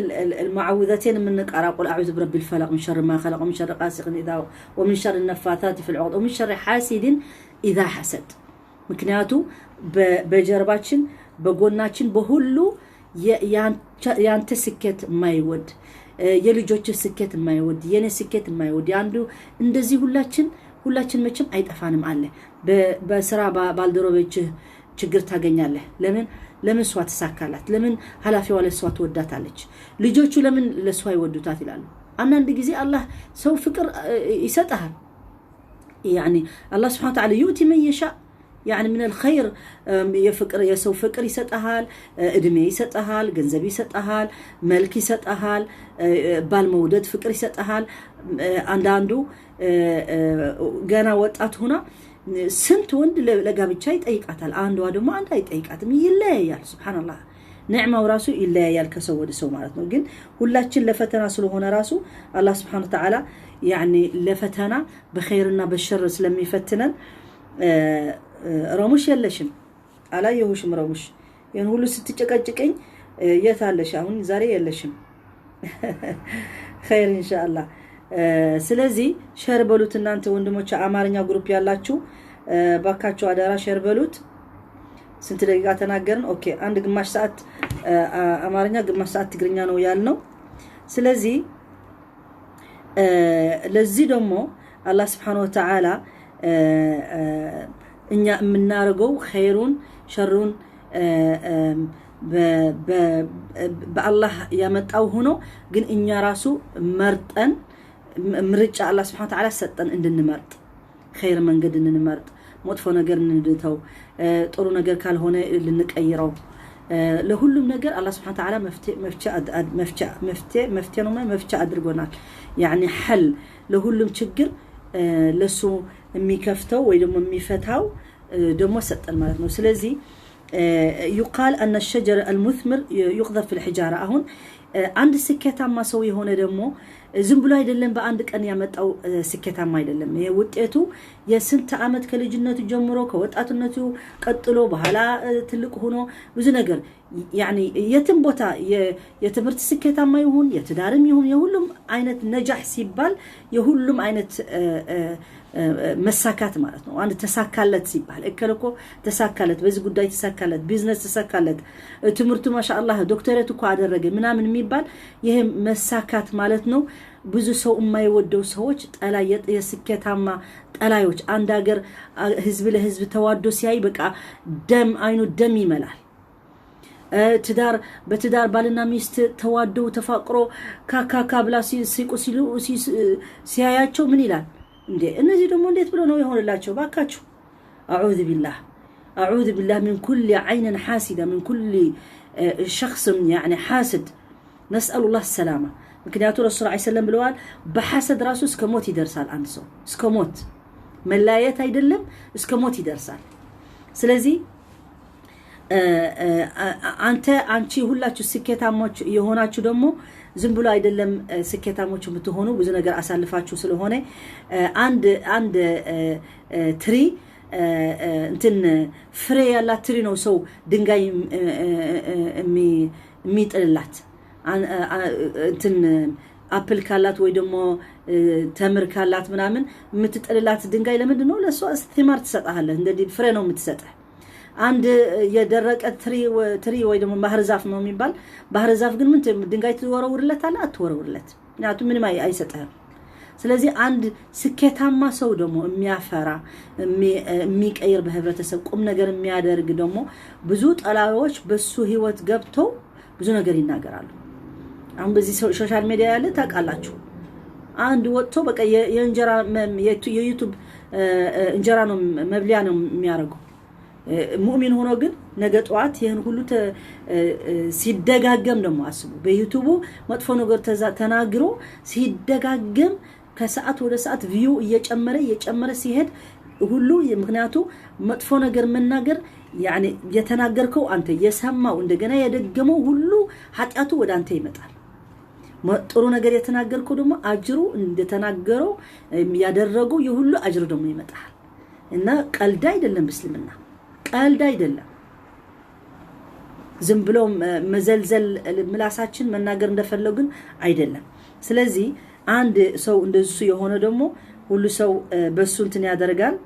[SPEAKER 1] المعوذتين የምንቀራ قل أعوذ برب الفلق من شر ما خلق ومن شر غاسق إذا ومن شر النفاثات في العقد ومن شر حاسد إذا حسد። ምክንያቱ በጀርባችን በጎናችን በሁሉ ያንተ ስኬት የማይወድ፣ የልጆች ስኬት የማይወድ፣ የኔ ስኬት የማይወድ የአንዱ እንደዚህ ሁላችን መቼም አይጠፋንም አለ። በስራ ባልደረቦችህ ችግር ታገኛለህ። ለምን እሷ ተሳካላት? ለምን ኃላፊዋ ለእሷ ትወዳታለች? ልጆቹ ለምን ለእሷ ይወዱታት ይላሉ። አንዳንድ ጊዜ አላህ ሰው ፍቅር ይሰጥሃል። يعني አላህ ስብሐነ ወተዓላ يؤتي من يشاء يعني من الخير የፍቅር የሰው ፍቅር ይሰጥሃል፣ እድሜ ይሰጥሃል፣ ገንዘብ ይሰጥሃል፣ መልክ ይሰጥሃል፣ ባል መውደድ ፍቅር ይሰጥሃል። አንዳንዱ ገና ወጣት ሆና ስንት ወንድ ለጋብቻ ይጠይቃታል። አንዷ ደግሞ አንድ አይጠይቃትም። ይለያያል። ሱብሃንአላህ ኒዕማው ራሱ ይለያያል ከሰው ወደ ሰው ማለት ነው። ግን ሁላችን ለፈተና ስለሆነ ራሱ አላህ ስብሐነ ወተዓላ ያኒ ለፈተና በኸይርና በሸር ስለሚፈትነን። ረሙሽ የለሽም አላየሁሽም ረሙሽ። ይህን ሁሉ ስትጨቀጭቀኝ የት አለሽ? አሁን ዛሬ የለሽም። ኸይር ኢንሻአላህ። ስለዚህ share በሉት እናንተ ወንድሞች፣ አማርኛ group ያላችሁ ባካችሁ አደራ share በሉት። ስንት ደቂቃ ተናገርን? Okay፣ አንድ ግማሽ ሰዓት አማርኛ፣ ግማሽ ሰዓት ትግርኛ ነው ያልነው። ስለዚህ ለዚህ ደግሞ አላህ ስብሓነ ወተዓላ እኛ የምናደርገው ኸይሩን ሸሩን በአላህ ያመጣው ሆኖ ግን እኛ ራሱ መርጠን ምርጫ አላህ ስብሓነ ወተዓላ ሰጠን እንድንመርጥ፣ ኸይር መንገድ እንድንመርጥ፣ መጥፎ ነገር እንድንተው፣ ጥሩ ነገር ካልሆነ ልንቀይረው። ለሁሉም ነገር አላህ ስብሓነ ወተዓላ መፍትሄ ነው፣ መፍቻ አድርጎናል። ያኒ ሐል ለሁሉም ችግር ለሱ የሚከፍተው ወይ ደግሞ የሚፈታው ደግሞ ሰጠን ማለት ነው። ስለዚህ يقال أن الشجر المثمر يقذف في الحجارة። አሁን አንድ ስኬታማ ሰው የሆነ ደግሞ ዝም ብሎ አይደለም፣ በአንድ ቀን ያመጣው ስኬታማ አይደለም። ይሄ ውጤቱ የስንት ዓመት ከልጅነቱ ጀምሮ፣ ከወጣትነቱ ቀጥሎ፣ በኋላ ትልቅ ሆኖ ብዙ ነገር፣ ያኒ የትም ቦታ የትምህርት ስኬታማ ይሁን፣ የትዳርም ይሁን፣ የሁሉም አይነት ነጃህ ሲባል የሁሉም አይነት መሳካት ማለት ነው። አንድ ተሳካለት ሲባል እከል እኮ ተሳካለት፣ በዚህ ጉዳይ ተሳካለት፣ ቢዝነስ ተሳካለት፣ ትምህርቱ ማሻአላህ ዶክተሬት እኮ አደረገ ምናምን የሚባል ይሄ መሳካት ማለት ነው። ብዙ ሰው የማይወደው ሰዎች ጠላ፣ የስኬታማ ጠላዮች። አንድ ሀገር ህዝብ ለህዝብ ተዋዶ ሲያይ በቃ ደም አይኑ ደም ይመላል። ትዳር በትዳር ባልና ሚስት ተዋደው ተፋቅሮ ካካካ ብላ ሲቁ ሲሉ ሲያያቸው ምን ይላል እንዴ? እነዚህ ደግሞ እንዴት ብሎ ነው የሆንላቸው? ባካችሁ አዑዙ ቢላህ፣ አዑዙ ቢላህ من كل عين حاسدة، من كل شخص يعني حاسد، نسأل الله السلامة። ምክንያቱ ረሱል ዐለይሂ ሰላም ብለዋል፣ በሐሰድ ራሱ እስከ ሞት ይደርሳል። አንድ ሰው እስከ ሞት፣ መለያየት አይደለም፣ እስከ ሞት ይደርሳል። ስለዚህ አንተ፣ አንቺ፣ ሁላችሁ ስኬታሞች የሆናችሁ ደግሞ ዝም ብሎ አይደለም ስኬታሞች የምትሆኑ፣ ብዙ ነገር አሳልፋችሁ ስለሆነ። አንድ tree እንትን ፍሬ ያላት tree ነው ሰው ድንጋይ የሚጥልላት። እንትን apple ካላት ወይ ደግሞ ተምር ካላት ምናምን የምትጥልላት ድንጋይ ለምንድን ነው? ለእሷ ثمار ትሰጥሃለህ፣ እንደ ፍሬ ነው የምትሰጥህ። አንድ የደረቀ tree ወይ ደግሞ ባህር ዛፍ ነው የሚባል፣ ባህር ዛፍ ግን ምን ድንጋይ ትወረውርለታለህ? አትወረውርለት። ምክንያቱም ምንም አይሰጥህም። ስለዚህ አንድ ስኬታማ ሰው ደግሞ የሚያፈራ፣ የሚቀይር፣ በህብረተሰብ ቁም ነገር የሚያደርግ ደግሞ ብዙ ጠላዮች በሱ ህይወት ገብተው ብዙ ነገር ይናገራሉ። አሁን በዚህ social media ያለ ታውቃላችሁ። አንድ ወጥቶ በቃ የእንጀራ የ YouTube እንጀራ ነው፣ መብሊያ ነው የሚያደርገው። ሙእሚን ሆኖ ግን ነገ ጠዋት ይህን ሁሉ ሲደጋገም ደግሞ አስቡ። በ YouTube ኡ መጥፎ ነገር ተናግሮ ሲደጋገም ከሰዓት ወደ ሰዓት view እየጨመረ እየጨመረ ሲሄድ ሁሉ፣ ምክንያቱ መጥፎ ነገር መናገር ያኒ የተናገርከው አንተ፣ የሰማው፣ እንደገና የደገመው ሁሉ ኃጢአቱ ወደ አንተ ይመጣል። ጥሩ ነገር የተናገርከው ደግሞ አጅሩ እንደተናገረው ያደረገው የሁሉ አጅሩ ደግሞ ይመጣል። እና ቀልድ አይደለም፣ እስልምና ቀልድ አይደለም። ዝም ብሎ መዘልዘል፣ ምላሳችን መናገር እንደፈለግን አይደለም። ስለዚህ አንድ ሰው እንደሱ የሆነ ደግሞ ሁሉ ሰው በሱ እንትን ያደርጋል።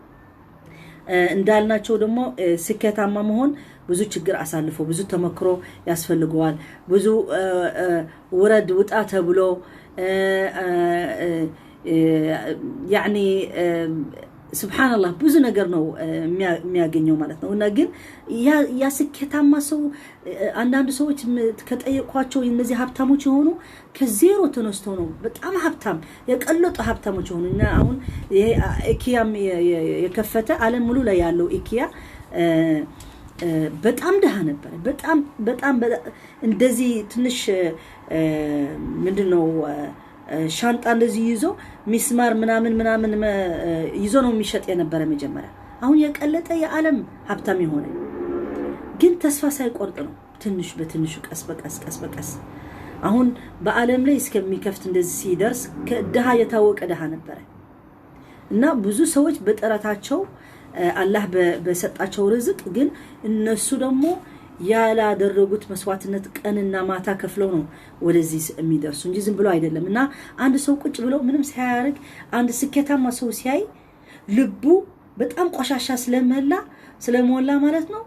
[SPEAKER 1] እንዳልናቸው ደግሞ ስኬታማ መሆን ብዙ ችግር አሳልፎ ብዙ ተመክሮ ያስፈልገዋል። ብዙ ውረድ ውጣ ተብሎ ያኒ ስብሓንላህ ብዙ ነገር ነው የሚያገኘው ማለት ነው። እና ግን ያ ስኬታማ ሰው አንዳንድ ሰዎች ከጠየቋቸው እነዚህ ሀብታሞች የሆኑ ከዜሮ ተነስተው ነው በጣም ሀብታም፣ የቀለጡ ሀብታሞች የሆኑ። እና አሁን ይሄ ኢኪያም የከፈተ፣ ዓለም ሙሉ ላይ ያለው ኢኪያ በጣም ድሃ ነበረ። በጣም በጣም እንደዚህ ትንሽ ምንድን ነው ሻንጣ እንደዚህ ይዞ ሚስማር ምናምን ምናምን ይዞ ነው የሚሸጥ የነበረ መጀመሪያ። አሁን የቀለጠ የዓለም ሀብታም የሆነ ግን ተስፋ ሳይቆርጥ ነው፣ ትንሽ በትንሹ፣ ቀስ በቀስ፣ ቀስ በቀስ አሁን በዓለም ላይ እስከሚከፍት እንደዚህ ሲደርስ ድሃ፣ የታወቀ ድሃ ነበረ። እና ብዙ ሰዎች በጥረታቸው አላህ በሰጣቸው ርዝቅ ግን እነሱ ደግሞ ያላደረጉት መስዋዕትነት ቀንና ማታ ከፍለው ነው ወደዚህ የሚደርሱ እንጂ ዝም ብሎ አይደለም። እና አንድ ሰው ቁጭ ብሎ ምንም ሳያደርግ አንድ ስኬታማ ሰው ሲያይ ልቡ በጣም ቆሻሻ ስለሞላ ማለት ነው፣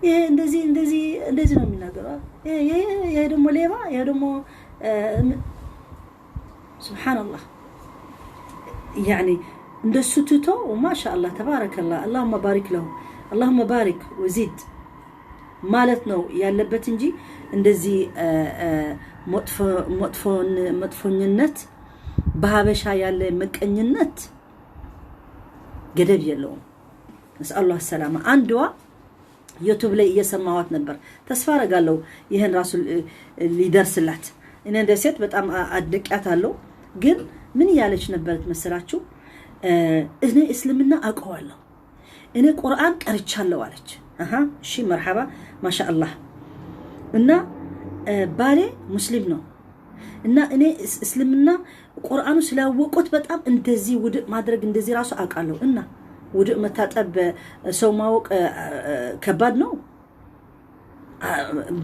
[SPEAKER 1] ይሄ እንደዚህ እንደዚህ እንደዚህ ነው የሚናገረው፣ ይሄ ደግሞ ሌባ፣ ይሄ ደግሞ سبحان الله። يعني እንደሱ ትቶ ما شاء الله تبارك الله اللهم بارك له اللهم بارك وزد ማለት ነው ያለበት እንጂ እንደዚህ መጥፎኝነት፣ በሀበሻ ያለ ምቀኝነት ገደብ የለውም። نسأل الله السلامة። አንዷ YouTube ላይ እየሰማኋት ነበር። ተስፋ አረጋለሁ ይህን ራሱ ሊደርስላት። እኔ እንደ ሴት በጣም አድንቂያታለሁ። ግን ምን እያለች ነበረት መሰላችሁ? እኔ እስልምና አውቀዋለሁ፣ እኔ ቁርአን ቀርቻለሁ አለች። እሺ مرحبا ما شاء الله። እና ባሌ ሙስሊም ነው እና እኔ እስልምና ቁርአኑ ስላወቁት በጣም እንደዚህ ውድእ ማድረግ እንደዚህ ራሱ አውቃለሁ። እና ውድእ መታጠብ ሰው ማወቅ ከባድ ነው።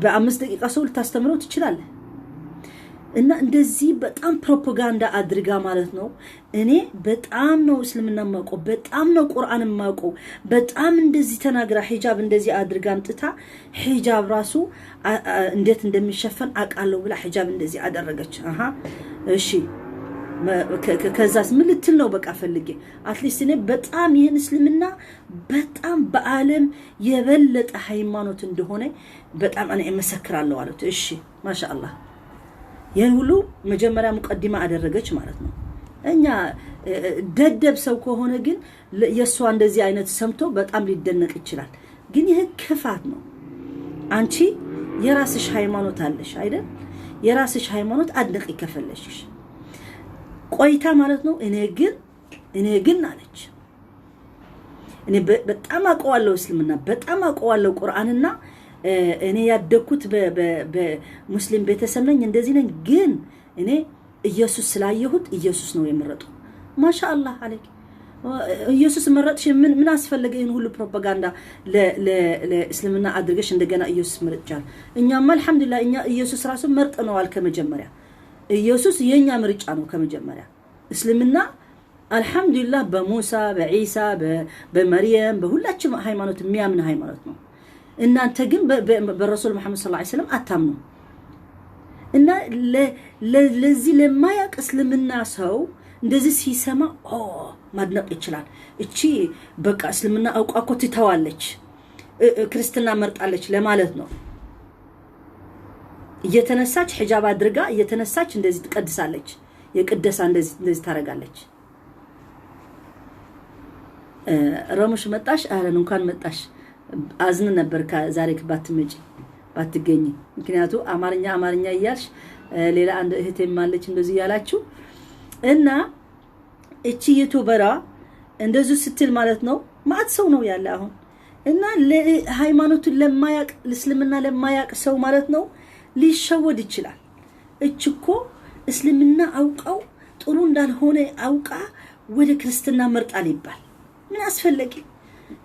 [SPEAKER 1] በ5 ደቂቃ ሰው ልታስተምረው ትችላለህ። እና እንደዚህ በጣም ፕሮፓጋንዳ አድርጋ ማለት ነው። እኔ በጣም ነው እስልምና የማውቀው፣ በጣም ነው ቁርአን የማውቀው፣ በጣም እንደዚህ ተናግራ ሂጃብ እንደዚህ አድርጋ አምጥታ ሂጃብ ራሱ እንዴት እንደሚሸፈን አውቃለሁ ብላ ሂጃብ እንደዚህ አደረገች። አሃ እሺ፣ ከዛስ ምን ልትል ነው? በቃ ፈልጌ at least እኔ በጣም ይህን እስልምና በጣም በዓለም የበለጠ ሃይማኖት እንደሆነ በጣም እኔ እመሰክራለሁ አሉት። እሺ ما شاء الله፣ ይህን ሁሉ መጀመሪያ مقدمة አደረገች ማለት ነው። እኛ ደደብ ሰው ከሆነ ግን የእሷ እንደዚህ አይነት ሰምቶ በጣም ሊደነቅ ይችላል። ግን ይህ ክፋት ነው። አንቺ የራስሽ ሃይማኖት አለሽ አይደል? የራስሽ ሃይማኖት አድንቂ ከፈለግሽ ቆይታ ማለት ነው። እኔ ግን አለች፣ እኔ በጣም አውቀዋለሁ እስልምና፣ በጣም አውቀዋለሁ ቁርአንና እኔ ያደግኩት በሙስሊም ቤተሰብ ነኝ፣ እንደዚህ ነኝ። ግን እኔ ኢየሱስ ስላየሁት ኢየሱስ ነው የመረጥኩ። ما شاء الله عليك፣ ኢየሱስ መረጥሽ። ምን አስፈለገ ይህን ሁሉ ፕሮፓጋንዳ ለእስልምና አድርገሽ እንደገና ኢየሱስ መርጫል? እኛማ الحمد لله እኛ ኢየሱስ ራሱ መርጠነዋል ከመጀመሪያ። ኢየሱስ የኛ ምርጫ ነው ከመጀመሪያ። እስልምና الحمد لله በሙሳ፣ በዒሳ፣ በመርየም፣ በሁላችንም ሃይማኖት የሚያምን ሃይማኖት ነው። እናንተ ግን በረሱል መሐመድ صلى الله عليه وسلم አታምኑ። እና ለዚህ ለማያውቅ እስልምና ሰው እንደዚህ ሲሰማ ኦ ማድነቅ ይችላል። እቺ በቃ እስልምና አውቃ እኮ ትተዋለች፣ ክርስትና መርጣለች ለማለት ነው። እየተነሳች ሒጃብ አድርጋ እየተነሳች እንደዚህ ትቀድሳለች። የቅደሳ እንደዚህ እንደዚህ ታደርጋለች። ረሙሽ መጣሽ? أهلا፣ እንኳን መጣሽ። አዝን ነበር ዛሬ ባትመጪ ባትገኝ። ምክንያቱ አማርኛ አማርኛ እያልሽ ሌላ አንድ እህቴም አለች እንደዚህ እያላችሁ። እና እቺ YouTuber ኣ እንደዚሁ ስትል ማለት ነው ማአት ሰው ነው ያለ አሁን። እና ሃይማኖቱን ለማያቅ፣ እስልምና ለማያቅ ሰው ማለት ነው ሊሸወድ ይችላል። እች እኮ እስልምና አውቀው ጥሩ እንዳልሆነ አውቃ ወደ ክርስትና መርጣል ይባል። ምን አስፈለገ?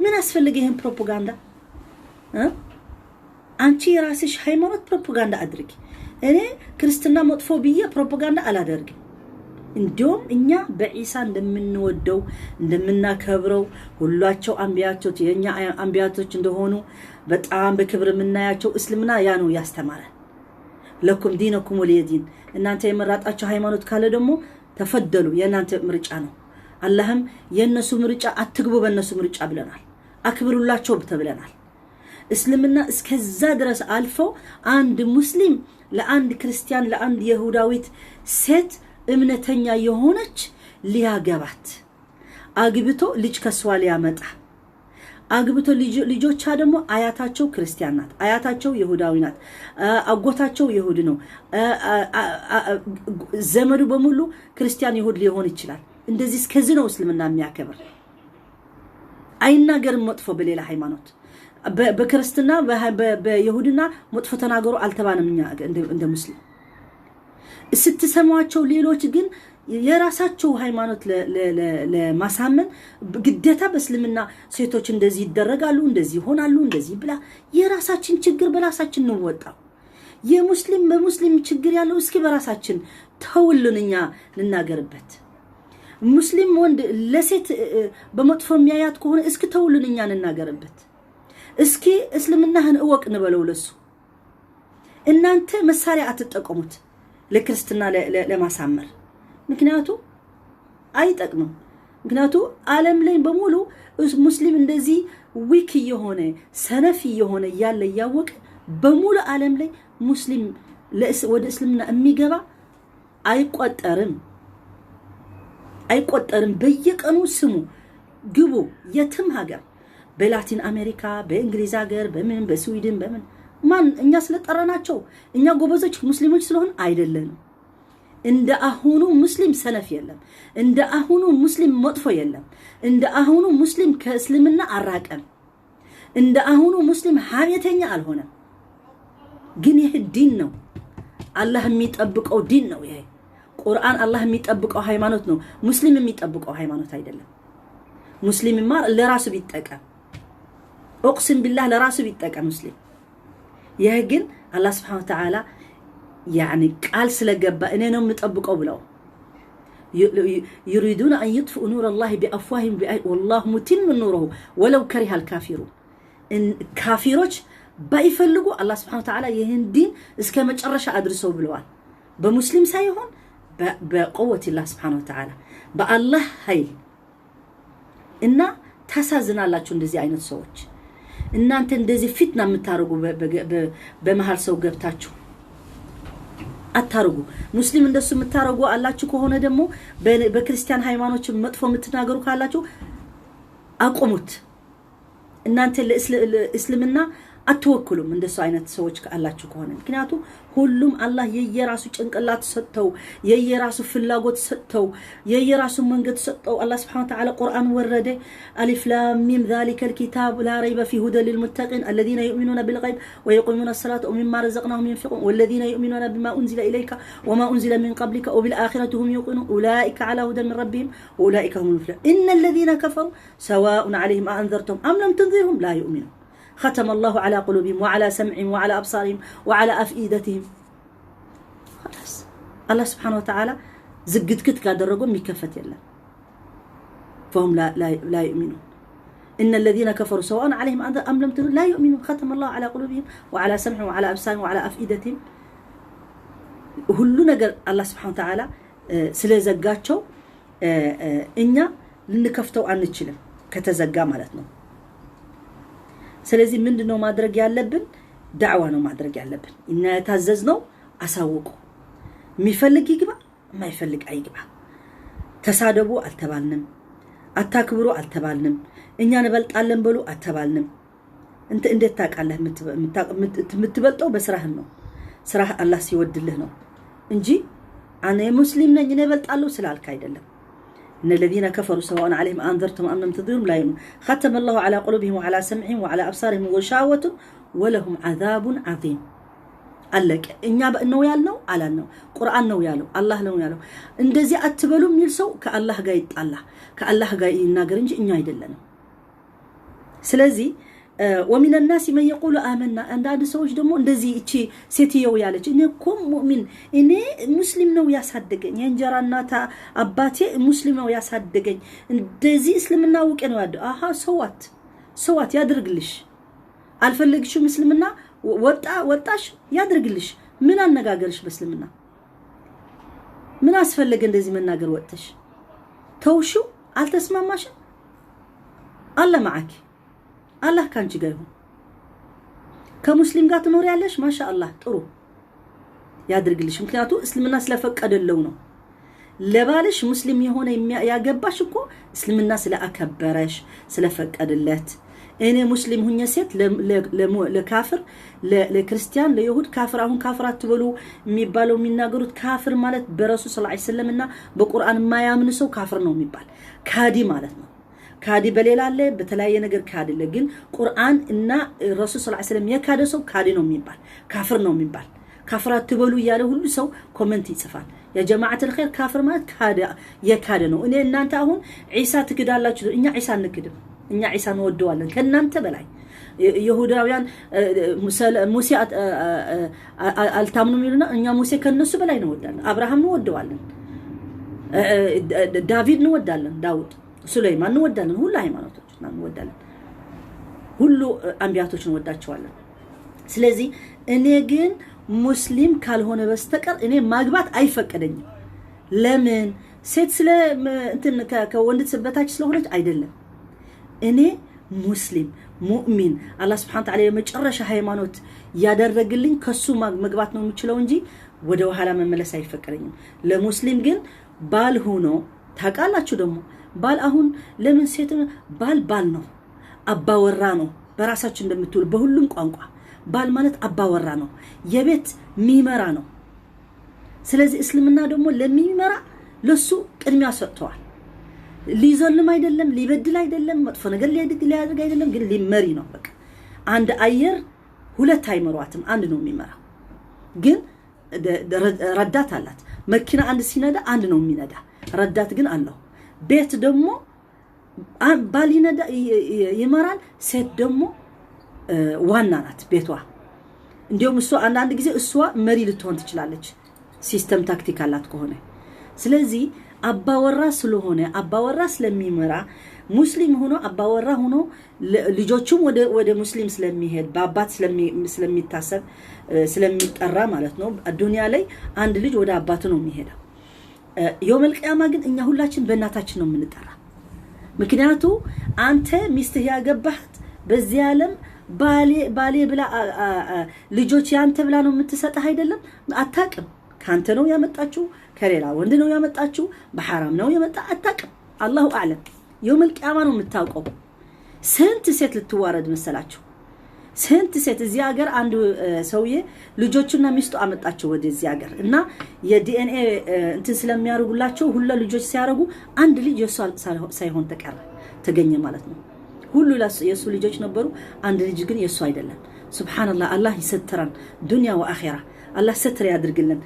[SPEAKER 1] ምን አስፈለገ ይህን ፕሮፓጋንዳ? አንቺ የራስሽ ሃይማኖት ፕሮፓጋንዳ አድርጊ። እኔ ክርስትና መጥፎ ብዬ ፕሮፓጋንዳ አላደርግም። እንዲሁም እኛ በዒሳ እንደምንወደው እንደምናከብረው፣ ሁላቸው አንቢያቸው የእኛ አንቢያቶች እንደሆኑ በጣም በክብር የምናያቸው፣ እስልምና ያ ነው ያስተማረን። لكم دينكم ولي دين። እናንተ የመረጣችሁ ሃይማኖት ካለ ደግሞ تفضلوا፣ የእናንተ ምርጫ ነው። አላህም የእነሱ ምርጫ አትግቡ በእነሱ ምርጫ ብለናል። አክብሩላቸው ተብለናል። እስልምና እስከዛ ድረስ አልፈው አንድ ሙስሊም ለአንድ ክርስቲያን፣ ለአንድ የሁዳዊት ሴት እምነተኛ የሆነች ሊያገባት፣ አግብቶ ልጅ ከሷ ሊያመጣ፣ አግብቶ ልጆቿ ደግሞ አያታቸው ክርስቲያን ናት፣ አያታቸው ይሁዳዊ ናት፣ አጎታቸው ይሁድ ነው፣ ዘመዱ በሙሉ ክርስቲያን ይሁድ ሊሆን ይችላል። እንደዚህ እስከዚህ ነው እስልምና የሚያከብር። አይናገርም መጥፎ በሌላ ሃይማኖት፣ በክርስትና በይሁድና መጥፎ ተናገሩ አልተባንም እኛ እንደ ሙስሊም። ስትሰሟቸው ሌሎች ግን የራሳቸው ሃይማኖት ለማሳመን ግዴታ በእስልምና ሴቶች እንደዚህ ይደረጋሉ፣ እንደዚህ ይሆናሉ፣ እንደዚህ ብላ የራሳችን ችግር በራሳችን እንወጣው። የሙስሊም በሙስሊም ችግር ያለው እስኪ በራሳችን ተውልን፣ እኛ እንናገርበት። ሙስሊም ወንድ ለሴት በመጥፎ የሚያያት ከሆነ እስኪ ተውልን፣ እኛ እንናገርበት። እስኪ እስልምናህን እወቅ እንበለው ለሱ። እናንተ መሳሪያ አትጠቀሙት ለክርስትና ለማሳመር፣ ምክንያቱ አይጠቅምም። ምክንያቱ ዓለም ላይ በሙሉ ሙስሊም እንደዚህ weak እየሆነ ሰነፍ እየሆነ እያለ እያወቀ በሙሉ ዓለም ላይ ሙስሊም ወደ እስልምና የሚገባ አይቆጠርም፣ አይቆጠርም። በየቀኑ ስሙ ግቡ፣ የትም ሀገር በላቲን አሜሪካ፣ በእንግሊዝ ሀገር፣ በምን በስዊድን በምን ማን እኛ ስለጠራናቸው እኛ ጎበዞች ሙስሊሞች ስለሆን አይደለንም። እንደ አሁኑ ሙስሊም ሰነፍ የለም። እንደ አሁኑ ሙስሊም መጥፎ የለም። እንደ አሁኑ ሙስሊም ከእስልምና አራቀም። እንደ አሁኑ ሙስሊም ሀሜተኛ አልሆነም። ግን ይህ ዲን ነው፣ አላህ የሚጠብቀው ዲን ነው። ይሄ ቁርአን አላህ የሚጠብቀው ሃይማኖት ነው። ሙስሊም የሚጠብቀው ሃይማኖት አይደለም። ሙስሊምማ ለራሱ ቢጠቀም أقسم بالله ለራሱ ቢጠቀም ሙስሊም። ይህ ግን አላህ سبحانه وتعالى يعني ቃል ስለገባ እኔ ነው የምጠብቀው ብለው يريدون أن يطفئوا نور الله بأفواههم والله متم نوره ولو كره الكافرون። ካፊሮች ባይፈልጉ አላህ سبحانه وتعالى ይህን ዲን እስከ መጨረሻ አድርሰው ብለዋል። በሙስሊም ሳይሆን በ قوة الله سبحانه وتعالى በአላህ ኃይል። እና ታሳዝናላችሁ እንደዚህ አይነት ሰዎች። እናንተ እንደዚህ ፊትና የምታደርጉ በመሃል ሰው ገብታችሁ አታርጉ። ሙስሊም እንደሱ የምታረጉ አላችሁ ከሆነ ደግሞ በክርስቲያን ሃይማኖች መጥፎ የምትናገሩ ካላችሁ አቁሙት። እናንተ ለእስልምና አትወክሉም እንደሱ አይነት ሰዎች አላችሁ ከሆነ። ምክንያቱም ሁሉም አላህ የየራሱ ጭንቅላት ሰጥተው፣ የየራሱ ፍላጎት ሰጥተው፣ የየራሱ መንገድ ሰጥተው አላህ سبحانه وتعالى ቁርአን ወረደ። ألف لام ميم ذلك الكتاب لا ريب فيه هدى للمتقين الذين يؤمنون بالغيب ويقيمون الصلاة ومما رزقناهم ينفقون والذين يؤمنون بما أنزل إليك وما أنزل من قبلك وبالآخرة هم يوقنون أولئك على هدى من ربهم وأولئك هم المفلحون إن الذين كفروا سواء عليهم أأنذرتهم أم لم تنذرهم لا يؤمنون ختم الله على قلوبهم وعلى سمعهم وعلى أبصارهم وعلى أفئدتهم። خلاص አላህ سبحانه وتعالى ዝግትግት ካደረጉ የሚከፈት የለም። فهم لا يؤمنون إن الذين كفروا سواء عليهم أم لم تنذرهم لا يؤمنون ختم الله على قلوبهم وعلى سمعهم وعلى أبصارهم وعلى أفئدتهم። ሁሉ ነገር አላህ سبحانه وتعالى ስለዘጋቸው እኛ ልንከፍተው አንችልም፣ ከተዘጋ ማለት ነው። ስለዚህ ምንድነው ማድረግ ያለብን? ዳዕዋ ነው ማድረግ ያለብን። እኛ የታዘዝነው አሳውቁ። የሚፈልግ ይግባ፣ የማይፈልግ አይግባ። ተሳደቡ አልተባልንም፣ አታክብሩ አልተባልንም፣ እኛ እንበልጣለን በሉ አልተባልንም። እንተ እንዴት ታውቃለህ? የምትበልጠው በስራህ ነው። ስራህ አላህ ሲወድልህ ነው እንጂ እኔ ሙስሊም ነኝ እኔ እበልጣለሁ ስላልክ አይደለም። إن الذين كفروا سواء عليهم أنذرتهم أم لم تنذرهم لا يؤمنون ختم الله على قلوبهم وعلى سمعهم وعلى أبصارهم غشاوة ولهم عذاب عظيم። አለቀ። እኛ ነው ያልነው አላልነው፣ ቁርአን ነው ያለው፣ አላህ ነው ያለው። እንደዚህ አትበሉ የሚል ሰው ከአላህ ጋር ይጣላ፣ ከአላህ ጋር ይናገር እንጂ እኛ አይደለንም። ስለዚህ ومن الناس من يقول آمنا። አንዳንድ ሰዎች ደግሞ እንደዚህ እቺ ሴትየው ያለች እኔ እኮ ሙእሚን፣ እኔ ሙስሊም ነው ያሳደገኝ፣ የእንጀራ እናት አባቴ ሙስሊም ነው ያሳደገኝ፣ እንደዚህ እስልምና አውቄ ነው ያደ አሃ so what፣ so what ያድርግልሽ። አልፈለግሽም እስልምና ወጣ ወጣሽ ያድርግልሽ። ምን አነጋገርሽ በእስልምና ምን አስፈለገ እንደዚህ መናገር? ወጥተሽ ተውሽው፣ አልተስማማሽም። الله معك፣ አላህ ካንቺ ጋር ይሁን። ከሙስሊም ጋር ትኖሪያለሽ። ما شاء الله ጥሩ ያድርግልሽ። ምክንያቱ እስልምና ስለፈቀደለው ነው። ለባልሽ ሙስሊም የሆነ ያገባሽ እኮ እስልምና ስለአከበረሽ ስለፈቀደለት። እኔ ሙስሊም ሁኜ ሴት ለካፍር፣ ለክርስቲያን፣ ለይሁድ ካፍር፣ አሁን ካፍር አትበሉ የሚባለው የሚናገሩት ካፍር ማለት በረሱል صلى الله عليه وسلم እና በቁርአን የማያምን ሰው ካፍር ነው የሚባል፣ ካዲ ማለት ነው። ካዲ በሌላ አለ፣ በተለያየ ነገር ካዲ አለ። ግን ቁርአን እና ረሱል صلى الله عليه وسلم የካደ ሰው ካዲ ነው የሚባል፣ ካፍር ነው የሚባል። ካፍር አትበሉ እያለ ሁሉ ሰው comment ይጽፋል። يا جماعة الخير ካፍር ማለት የካደ ነው። እኔ እናንተ አሁን ዒሳ ትክዳላችሁ፣ እኛ ዒሳ አንክድም። እኛ ዒሳ እንወደዋለን ከእናንተ በላይ። ይሁዳውያን ሙሴ አልታምኑም ይሉና እኛ ሙሴ ከነሱ በላይ እንወዳለን። አብርሃም እንወደዋለን፣ ዳቪድ እንወዳለን፣ ዳውድ፣ ሱለይማን እንወዳለን። ሁሉ ሃይማኖቶች እንወዳለን፣ ሁሉ አንቢያቶች እንወዳቸዋለን። ስለዚህ እኔ ግን ሙስሊም ካልሆነ በስተቀር እኔ ማግባት አይፈቀደኝም። ለምን? ሴት ስለ እንትን ከወንድ በታች ስለሆነች አይደለም። እኔ ሙስሊም ሙእሚን አላህ سبحانه وتعالى የመጨረሻ ሃይማኖት ያደረግልኝ ከሱ መግባት ነው የምችለው እንጂ ወደ ኋላ መመለስ አይፈቀደኝም። ለሙስሊም ግን ባል ሆኖ ታውቃላችሁ። ደግሞ ባል አሁን ለምን ሴት ባል ባል ነው፣ አባወራ ነው። በራሳችሁ እንደምትውሉ በሁሉም ቋንቋ ባል ማለት አባወራ ነው፣ የቤት ሚመራ ነው። ስለዚህ እስልምና ደግሞ ለሚመራ ለሱ ቅድሚያ ሰጥተዋል። ሊዘልም አይደለም፣ ሊበድል አይደለም፣ መጥፎ ነገር ሊያደርግ አይደለም፣ ግን ሊመሪ ነው። በቃ አንድ አየር ሁለት አይመሯትም፣ አንድ ነው የሚመራው። ግን ረዳት አላት። መኪና አንድ ሲነዳ አንድ ነው የሚነዳ፣ ረዳት ግን አለው። ቤት ደግሞ ባል ይመራል፣ ሴት ደግሞ ዋና ናት ቤቷ። እንዲሁም እሷ አንዳንድ ጊዜ እሷ መሪ ልትሆን ትችላለች፣ system tactic አላት ከሆነ። ስለዚህ አባወራ ስለሆነ አባወራ ስለሚመራ ሙስሊም ሆኖ አባወራ ሆኖ ልጆቹም ወደ ሙስሊም ስለሚሄድ በአባት ስለሚታሰብ ስለሚጠራ ማለት ነው። ዱንያ ላይ አንድ ልጅ ወደ አባቱ ነው የሚሄደው። يوم القيامة ግን እኛ ሁላችን በእናታችን ነው የምንጠራ። ምክንያቱ አንተ ሚስትህ ያገባህት በዚህ ዓለም ባሌ ብላ ልጆች ያንተ ብላ ነው የምትሰጥህ አይደለም። አታቅም። ከአንተ ነው ያመጣችው፣ ከሌላ ወንድ ነው ያመጣችው፣ በሐራም ነው የመጣ አታቅም። الله أعلم። يوم القيامة ነው የምታውቀው። ስንት ሴት ልትዋረድ መሰላችሁ? ስንት ሴት እዚህ ሀገር አንድ ሰውዬ ልጆቹና ሚስቱ አመጣቸው ወደዚህ ሀገር እና የዲኤንኤ እንትን ስለሚያደርጉላቸው ሁላ ልጆች ሲያደርጉ አንድ ልጅ የእሱ ሳይሆን ተቀረ ተገኘ ማለት ነው። ሁሉ የእሱ ልጆች ነበሩ፣ አንድ ልጅ ግን የእሱ አይደለም። سبحان الله። አላህ ይሰትረን دنيا وآخرة። አላህ ስትር ያድርግልን።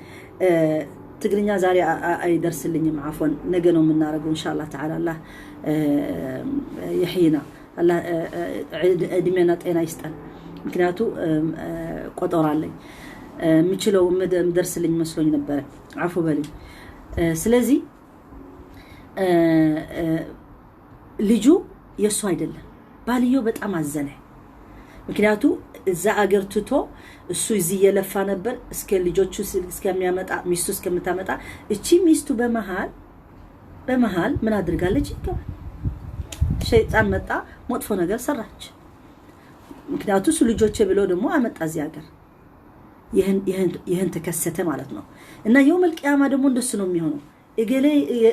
[SPEAKER 1] ትግርኛ ዛሬ አይደርስልኝም፣ عفوا ነገ ነው የምናደርገው إن شاء الله تعالى። አላህ يحيينا፣ አላህ እድሜና ጤና ይስጠን። ምክንያቱ ቆጠራ አለኝ፣ የምችለው ምደርስልኝ መስሎኝ ነበረ። አፉ በልኝ። ስለዚህ ልጁ የእሱ አይደለም። ባልየው በጣም አዘነ። ምክንያቱ እዛ አገር ትቶ እሱ እዚህ እየለፋ ነበር እስከ ልጆቹ እስከሚያመጣ ሚስቱ እስከምታመጣ። እቺ ሚስቱ በመሃል ምን አድርጋለች? ይገባል። ሸይጣን መጣ፣ መጥፎ ነገር ሰራች። ምክንያቱ እሱ ልጆቼ ብሎ ደግሞ አመጣ እዚህ ሀገር። ይህን ተከሰተ ማለት ነው። እና يوم القيامة ደግሞ እንደሱ ነው የሚሆነው።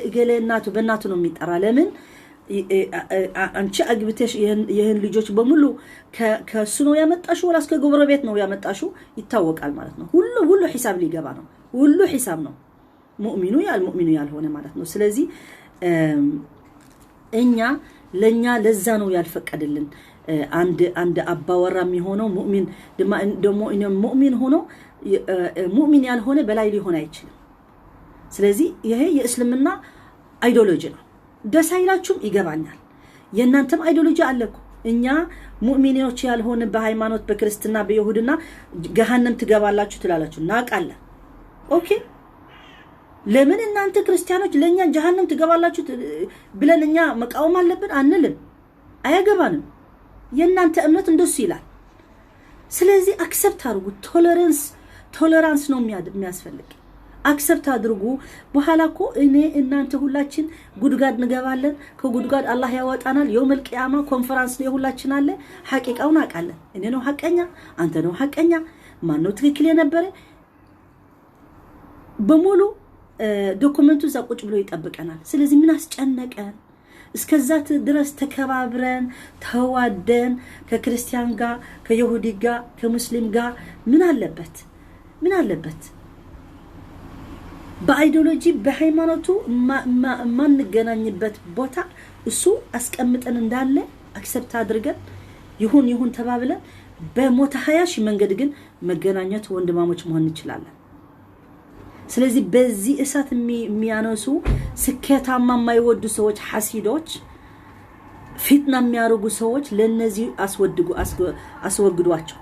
[SPEAKER 1] እገሌ እናቱ በእናቱ ነው የሚጠራ። ለምን አንቺ አግብተሽ ይህን ልጆች በሙሉ ከእሱ ነው ያመጣሽው ወላስ ከጎረቤት ነው ያመጣሽው? ይታወቃል ማለት ነው። ሁሉ ሁሉ ሒሳብ ሊገባ ነው። ሁሉ ሒሳብ ነው። ሙእሚኑ ያል ሙእሚኑ ያልሆነ ማለት ነው። ስለዚህ እኛ ለኛ ለዛ ነው ያልፈቀደልን። አንድ አባወራ የሚሆነው ሙእሚን ደግሞ ሙእሚን ሆኖ ሙእሚን ያልሆነ በላይ ሊሆን አይችልም። ስለዚህ ይሄ የእስልምና ideology ነው። ደስ አይላችሁም? ይገባኛል። የእናንተም ideology አለ እኮ። እኛ ሙእሚኖች ያልሆነ በሃይማኖት በክርስትና በይሁድና ገሃነም ትገባላችሁ ትላላችሁ፣ እናውቃለን። Okay፣ ለምን እናንተ ክርስቲያኖች ለእኛ ጀሃነም ትገባላችሁ ብለን እኛ መቃወም አለብን አንልም። አያገባንም። የእናንተ እምነት እንደሱ ይላል። ስለዚህ accept አድርጉ። Tolerance ነው የሚያስፈልግ። Accept አድርጉ። በኋላ እኮ እኔ እናንተ ሁላችን ጉድጓድ እንገባለን። ከጉድጓድ አላህ ያወጣናል። يوم القيامة ኮንፈራንስ ነው የሁላችን አለ። ሐቂቃውን አውቃለን። እኔ ነው ሐቀኛ፣ አንተ ነው ሐቀኛ፣ ማን ነው ትክክል የነበረ በሙሉ document ኡ እዛ ቁጭ ብሎ ይጠብቀናል። ስለዚህ ምን አስጨነቀን? እስከዛ ድረስ ተከባብረን ተዋደን ከክርስቲያን ጋር ከይሁዲ ጋር ከሙስሊም ጋር ምን አለበት? ምን አለበት? በ ideology በሃይማኖቱ የማንገናኝበት ቦታ እሱ አስቀምጠን እንዳለ accept አድርገን ይሁን ይሁን ተባብለን በሞተ 20,000 መንገድ ግን መገናኘት ወንድማሞች መሆን እንችላለን። ስለዚህ በዚህ እሳት የሚያነሱ ስኬታማ የማይወዱ ሰዎች፣ ሐሲዶች፣ ፊትና የሚያደርጉ ሰዎች ለነዚህ አስወግዷቸው፣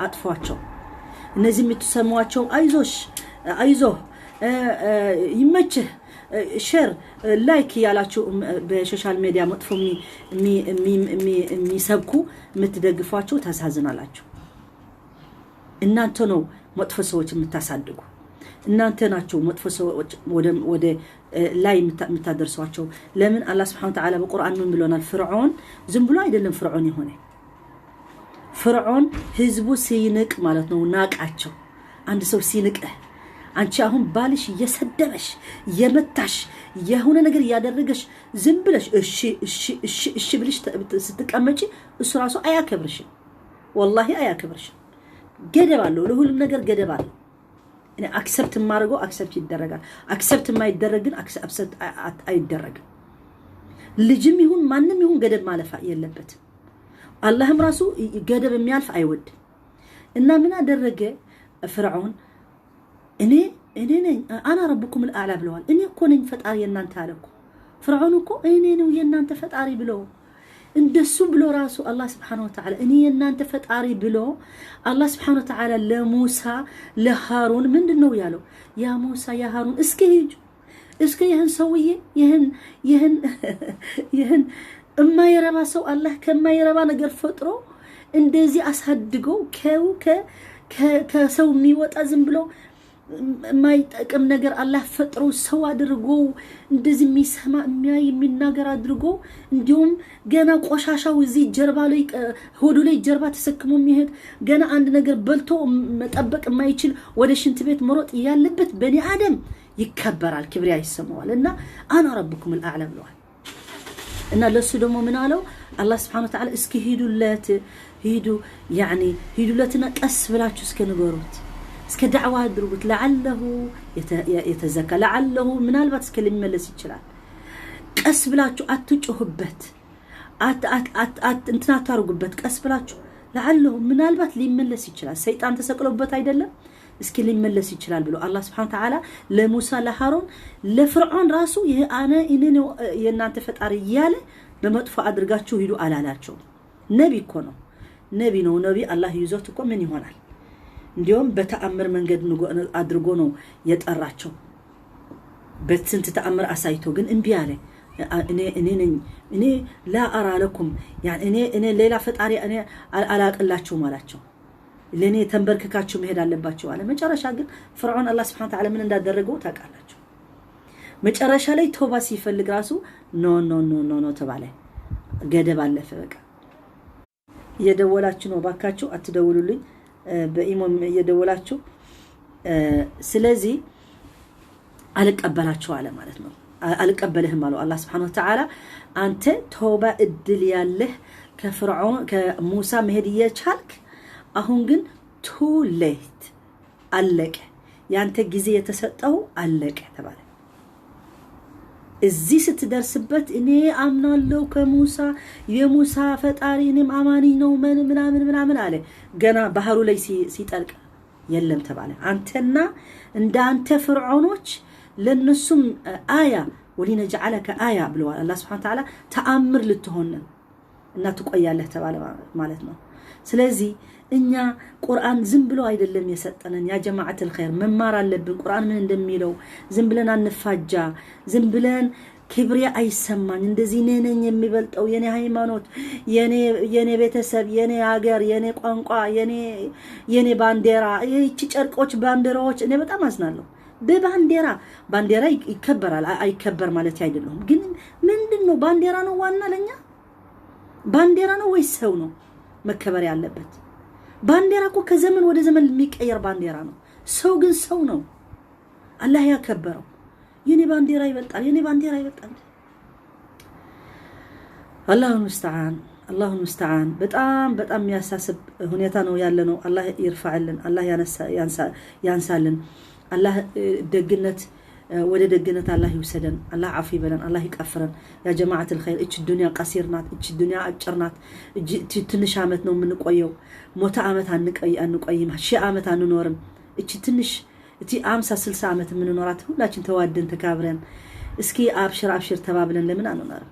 [SPEAKER 1] አጥፏቸው። እነዚህ የምትሰሟቸው አይዞሽ፣ አይዞህ፣ ይመችህ፣ share፣ like እያላችሁ በ social media መጥፎ የሚሰብኩ የምትደግፏቸው ታሳዝናላችሁ። እናንተ ነው መጥፎ ሰዎች የምታሳድጉ። እናንተ ናቸው መጥፎ ሰዎች ወደ ላይ የምታደርሷቸው። ለምን አላህ سبحانه وتعالى በቁርአን ምን ብሎናል? ፍርዖን ዝም ብሎ አይደለም ፍርዖን የሆነ። ፍርዖን ህዝቡ ሲንቅ ማለት ነው፣ ናቃቸው። አንድ ሰው ሲንቅህ፣ አንቺ አሁን ባልሽ እየሰደበሽ፣ እየመታሽ፣ የሆነ ነገር እያደረገሽ ዝም ብለሽ እሺ እሺ እሺ እሺ ብለሽ ስትቀመጪ እሱ ራሱ አያከብርሽም። ወላሂ አያከብርሽም። ገደብ አለው፣ ለሁሉም ነገር ገደብ አለው። እኔ accept የማደርገው accept ይደረጋል። Accept የማይደረግ ግን accept አይደረግም። ልጅም ይሁን ማንም ይሁን ገደብ ማለፍ የለበትም። አላህም ራሱ ገደብ የሚያልፍ አይወድም። እና ምን አደረገ ፍርዖን? እኔ ነኝ أنا ربكم الأعلى ብለዋል። እኔ እኮ ነኝ ፈጣሪ የእናንተ አለ እኮ። ፍርዖን እኮ እኔ ነው የእናንተ ፈጣሪ ብሎ፣ እንደሱ ብሎ ራሱ አላህ سبحانه وتعالى እኔ የእናንተ ፈጣሪ ብሎ አላህ سبحانه وتعالى ለሙሳ ለሃሩን ምንድን ነው ያለው? يا موسى يا هارون፣ እስኪ ሂጁ፣ እስኪ ይህን ሰውዬ፣ ይህን እማይረባ ሰው አላህ ከማይረባ ነገር ፈጥሮ እንደዚህ አሳድገው ከሰው የሚወጣ ዝም ብሎ የማይጠቅም ነገር አላህ ፈጥሮ ሰው አድርጎ እንደዚህ የሚሰማ፣ የሚያይ፣ የሚናገር አድርጎ፣ እንዲሁም ገና ቆሻሻው እዚህ ጀርባ ላይ፣ ሆዱ ላይ ጀርባ ተሰክሞ የሚሄድ፣ ገና አንድ ነገር በልቶ መጠበቅ የማይችል፣ ወደ ሽንት ቤት መሮጥ ያለበት በኒ አደም ይከበራል፣ ክብሪያ ይሰማዋል። እና أنا ربكم الأعلى ብለዋል። እና ለሱ ደግሞ ምን አለው አላህ سبحانه وتعالى? እስኪ ሂዱለት፣ ሂዱ يعني ሂዱለትና ቀስ ብላችሁ እስከ ንገሩት፣ እስከ ዳዕዋ አድርጉት። لعله يتزكى፣ لعله ምናልባት እስከ ሊመለስ ይችላል። ቀስ ብላችሁ አትጮሁበት፣ እንትን አታርጉበት። ቀስ ብላችሁ لعله ምናልባት ሊመለስ ይችላል። ሰይጣን ተሰቅሎበት አይደለም፣ እስኪ ሊመለስ ይችላል ብሎ አላህ سبحانه وتعالى ለሙሳ ለሃሮን ለፍርዖን ራሱ ይህ أنا እኔ ነው የእናንተ ፈጣሪ እያለ በመጥፎ አድርጋችሁ ሂዱ አላላቸውም። ነቢ እኮ ነው፣ ነቢ ነው። ነቢ አላህ ይዞት እኮ ምን ይሆናል? እንዲሁም በተአምር መንገድ አድርጎ ነው የጠራቸው። በስንት ተአምር አሳይቶ ግን እምቢ አለ። እኔ ነኝ፣ እኔ لا أرى لكم፣ እኔ ሌላ ፈጣሪ እኔ አላቅላችሁም አላቸው። ለእኔ ተንበርክካችሁ መሄድ አለባቸው አለ። መጨረሻ ግን ፍርዖን አላህ سبحانه وتعالى ምን እንዳደረገው ታውቃላችሁ። መጨረሻ ላይ ቶባ ሲፈልግ ራሱ no, no, no, no, no ተባለ። ገደብ አለፈ። በቃ እየደወላችሁ ነው፣ ባካችሁ አትደውሉልኝ። በኢሞም እየደወላችሁ። ስለዚህ አልቀበላችሁ አለ ማለት ነው። አልቀበልህም አለው አላህ سبحانه وتعالى። አንተ ተውባ እድል ያለህ ከፍርዖን ከሙሳ መሄድ እየቻልክ አሁን ግን too late፣ አለቀ። ያንተ ጊዜ የተሰጠው አለቀ ተባለ። እዚህ ስትደርስበት እኔ አምናለሁ ከሙሳ፣ የሙሳ ፈጣሪ እኔም አማኒ ነው ምናምን ምናምን አለ። ገና ባህሩ ላይ ሲጠልቅ የለም ተባለ። አንተና እንደ አንተ ፍርዖኖች ለነሱም آية ولنجعلك آية ብለዋል አላህ سبحانه وتعالى። ተአምር ልትሆን እና ትቆያለህ ተባለ ማለት ነው። ስለዚህ እኛ ቁርአን ዝም ብሎ አይደለም የሰጠንን። يا جماعة الخير፣ መማር አለብን ቁርአን ምን እንደሚለው። ዝም ብለን አንፋጃ። ዝም ብለን ክብሪያ አይሰማኝ። እንደዚህ እኔ ነኝ የሚበልጠው፣ የኔ ሃይማኖት፣ የኔ ቤተሰብ፣ የኔ ሀገር፣ የኔ ቋንቋ፣ የኔ ባንዲራ፣ ይቺ ጨርቆች ባንዲራዎች። እኔ በጣም አዝናለሁ በባንዲራ። ባንዲራ ይከበራል፣ አይከበር ማለት አይደለሁም። ግን ምንድን ነው፣ ባንዲራ ነው ዋና ለኛ? ባንዲራ ነው ወይስ ሰው ነው መከበር ያለበት? ባንዲራ እኮ ከዘመን ወደ ዘመን የሚቀየር ባንዲራ ነው። ሰው ግን ሰው ነው። አላህ ያከበረው። የኔ ባንዲራ ይበልጣል፣ የኔ ባንዲራ ይበልጣል። الله المستعان፣ الله المستعان። በጣም በጣም የሚያሳስብ ሁኔታ ነው ያለ ነው። አላህ ይርፋዕልን፣ አላህ ያንሳልን። አላህ ደግነት ወደ ደግነት አላህ ይውሰደን። አላህ አፉ ይበለን። አላህ ይቀፍረን። يا جماعة الخير እች ዱንያ قصير ናት። እች ዱንያ አጭር ናት። ትንሽ ዓመት ነው የምንቆየው። 100 ዓመት አንቆይም። 1000 ዓመት አንኖርም። እች ትንሽ እቲ 50 60 ዓመት የምንኖራት ሁላችን ተዋደን ተካብረን እስኪ አብሽር አብሽር ተባብለን ለምን አንኖርም?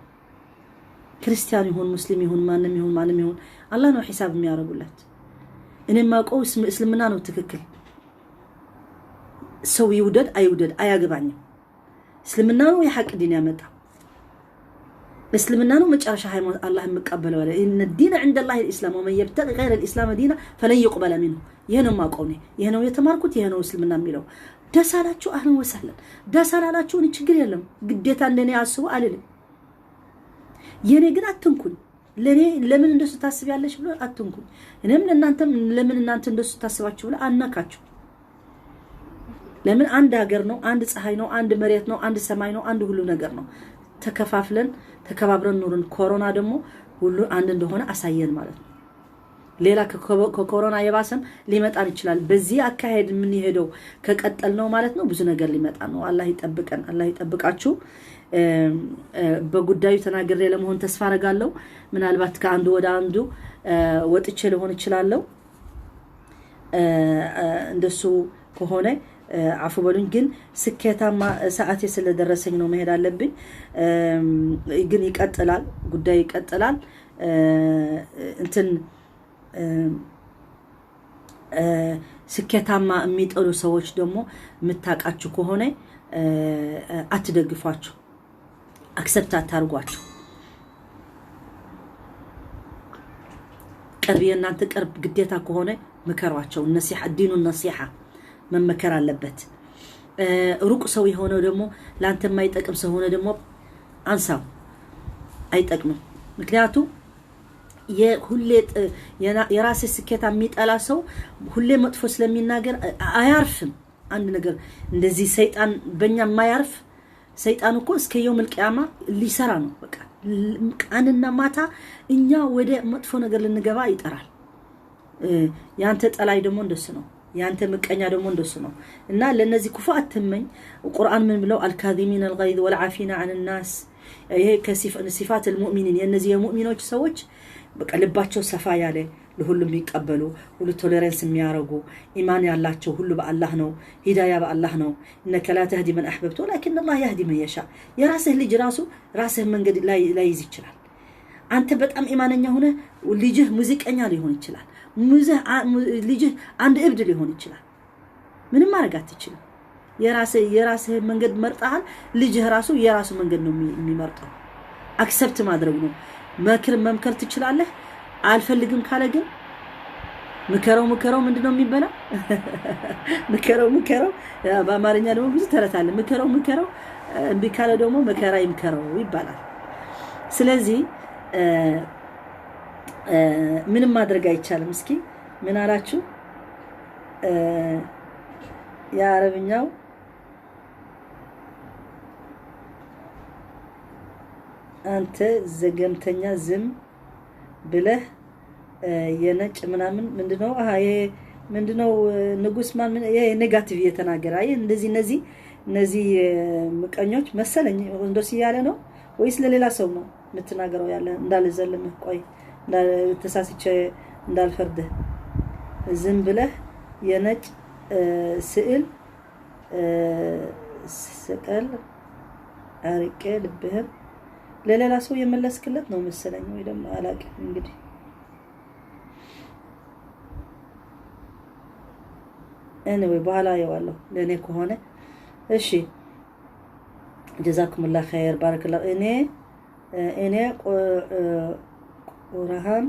[SPEAKER 1] ክርስቲያን ይሁን ሙስሊም ይሁን ማንም ይሁን ማንም ይሁን አላህ ነው ሒሳብ የሚያደርጉለት። እኔ የማውቀው እስልምና ነው ትክክል። ሰው ይውደድ አይውደድ አያገባኝም። እስልምና ነው የሐቅ ዲን ያመጣ እስልምና ነው መጨረሻ ሃይማኖት አላህ የሚቀበለው አለ። إن الدين عند الله الإسلام ومن يبتغ غير الإسلام دينا فلن يقبل منه። ይሄ ነው የማውቀው እኔ፣ ይሄ ነው የተማርኩት፣ ይሄ ነው እስልምና የሚለው። ደስ አላችሁ أهلا وسهلا፣ ደስ አላላችሁ እኔ ችግር የለም። ግዴታ እንደኔ አስቡ አልልም። የኔ ግን አትንኩኝ። ለኔ ለምን እንደሱ ታስቢያለሽ ብሎ አትንኩኝ። እኔም ለእናንተም ለምን እናንተ እንደሱ ታስባችሁ ብሎ አናካችሁ። ለምን አንድ ሀገር ነው፣ አንድ ፀሐይ ነው፣ አንድ መሬት ነው፣ አንድ ሰማይ ነው፣ አንድ ሁሉ ነገር ነው። ተከፋፍለን ተከባብረን ኑርን። ኮሮና ደግሞ ሁሉ አንድ እንደሆነ አሳየን ማለት ነው። ሌላ ከኮሮና የባሰም ሊመጣን ይችላል። በዚህ አካሄድ የምንሄደው ከቀጠል ነው ማለት ነው ብዙ ነገር ሊመጣ ነው። አላህ ይጠብቀን፣ አላህ ይጠብቃችሁ። በጉዳዩ ተናግሬ ለመሆን ተስፋ አደርጋለሁ። ምናልባት ከአንዱ ወደ አንዱ ወጥቼ ልሆን እችላለሁ። እንደሱ ከሆነ አፉ በሉኝ። ግን ስኬታማ ሰዓቴ ስለደረሰኝ ነው መሄድ አለብኝ። ግን ይቀጥላል፣ ጉዳዩ ይቀጥላል። እንትን ስኬታማ የሚጠሉ ሰዎች ደግሞ የምታውቃችሁ ከሆነ አትደግፏቸው፣ accept አታርጓቸው። ቅርብ የእናንተ ቅርብ ግዴታ ከሆነ ምከሯቸው። نصيحة الدين النصيحة መመከር አለበት። ሩቅ ሰው የሆነው ደግሞ ለአንተ የማይጠቅም ሰው ሆነ ደግሞ አንሳው፣ አይጠቅምም። ምክንያቱ ሁሌ የራሴ ስኬታ የሚጠላ ሰው ሁሌ መጥፎ ስለሚናገር አያርፍም። አንድ ነገር እንደዚህ ሰይጣን በእኛ የማያርፍ ሰይጣን እኮ እስከ የውም ልቅያማ ሊሰራ ነው። በቃ ቀንና ማታ እኛ ወደ መጥፎ ነገር ልንገባ ይጠራል። ያንተ ጠላይ ደግሞ እንደሱ ነው። ያንተ ምቀኛ ደግሞ እንደሱ ነው። እና ለነዚህ ክፉ አትመኝ። ቁርአን ምን ብለው አልካዚሚን አልገይዝ ወልዓፊና አን ናስ፣ ይሄ ከሲፋት አልሙእሚኒን የነዚህ የሙእሚኖች ሰዎች በቃ ልባቸው ሰፋ ያለ ለሁሉም የሚቀበሉ ሁሉ tolerance የሚያረጉ ኢማን ያላቸው ሁሉ በአላህ ነው፣ ሂዳያ በአላህ ነው። إنك لا تهدي من أحببت ولكن الله يهدي من يشاء። የራስህ ልጅ ራሱ ራስህ መንገድ ላይይዝ ይችላል። አንተ በጣም ኢማነኛ ሆነ ልጅህ ሙዚቀኛ ሊሆን ይችላል። ልጅህ አንድ እብድ ሊሆን ይችላል። ምንም ማድረግ አትችልም። የራስህ መንገድ መርጠሃል። ልጅህ ራሱ የራሱ መንገድ ነው የሚመርጠው። accept ማድረግ ነው። መምከር ትችላለህ። አልፈልግም ካለ ግን ምከረው ምከረው ምንድነው የሚበላ? ምከረው ምከረው። በአማርኛ ደግሞ ብዙ ተረት አለ። ምከረው ምከረው እምቢ ካለ ደግሞ መከራ ይምከረው ይባላል። ስለዚህ ምንም ማድረግ አይቻልም። እስኪ ምን አላችሁ? የአረብኛው አንተ ዘገምተኛ ዝም ብለህ የነጭ ምናምን ምንድነው? አሃ ይሄ ምንድነው? ንጉስ ማን ይሄ negative እየተናገረ አይ እንደዚህ እነዚህ ምቀኞች መሰለኝ እንደሱ እያለ ነው ወይስ ለሌላ ሰው ነው የምትናገረው? ያለ እንዳልዘልምህ ቆይ ተሳስቼ እንዳልፈርድህ። ዝም ብለህ የነጭ ስዕል ስቀል አርቄ ልብህን ለሌላ ሰው የመለስክለት ነው መሰለኝ፣ ወይ ደግሞ አላውቅም። እንግዲህ anyway በኋላ አየዋለሁ ለእኔ ከሆነ እሺ። جزاكم الله خير بارك الله። እኔ ቁርአን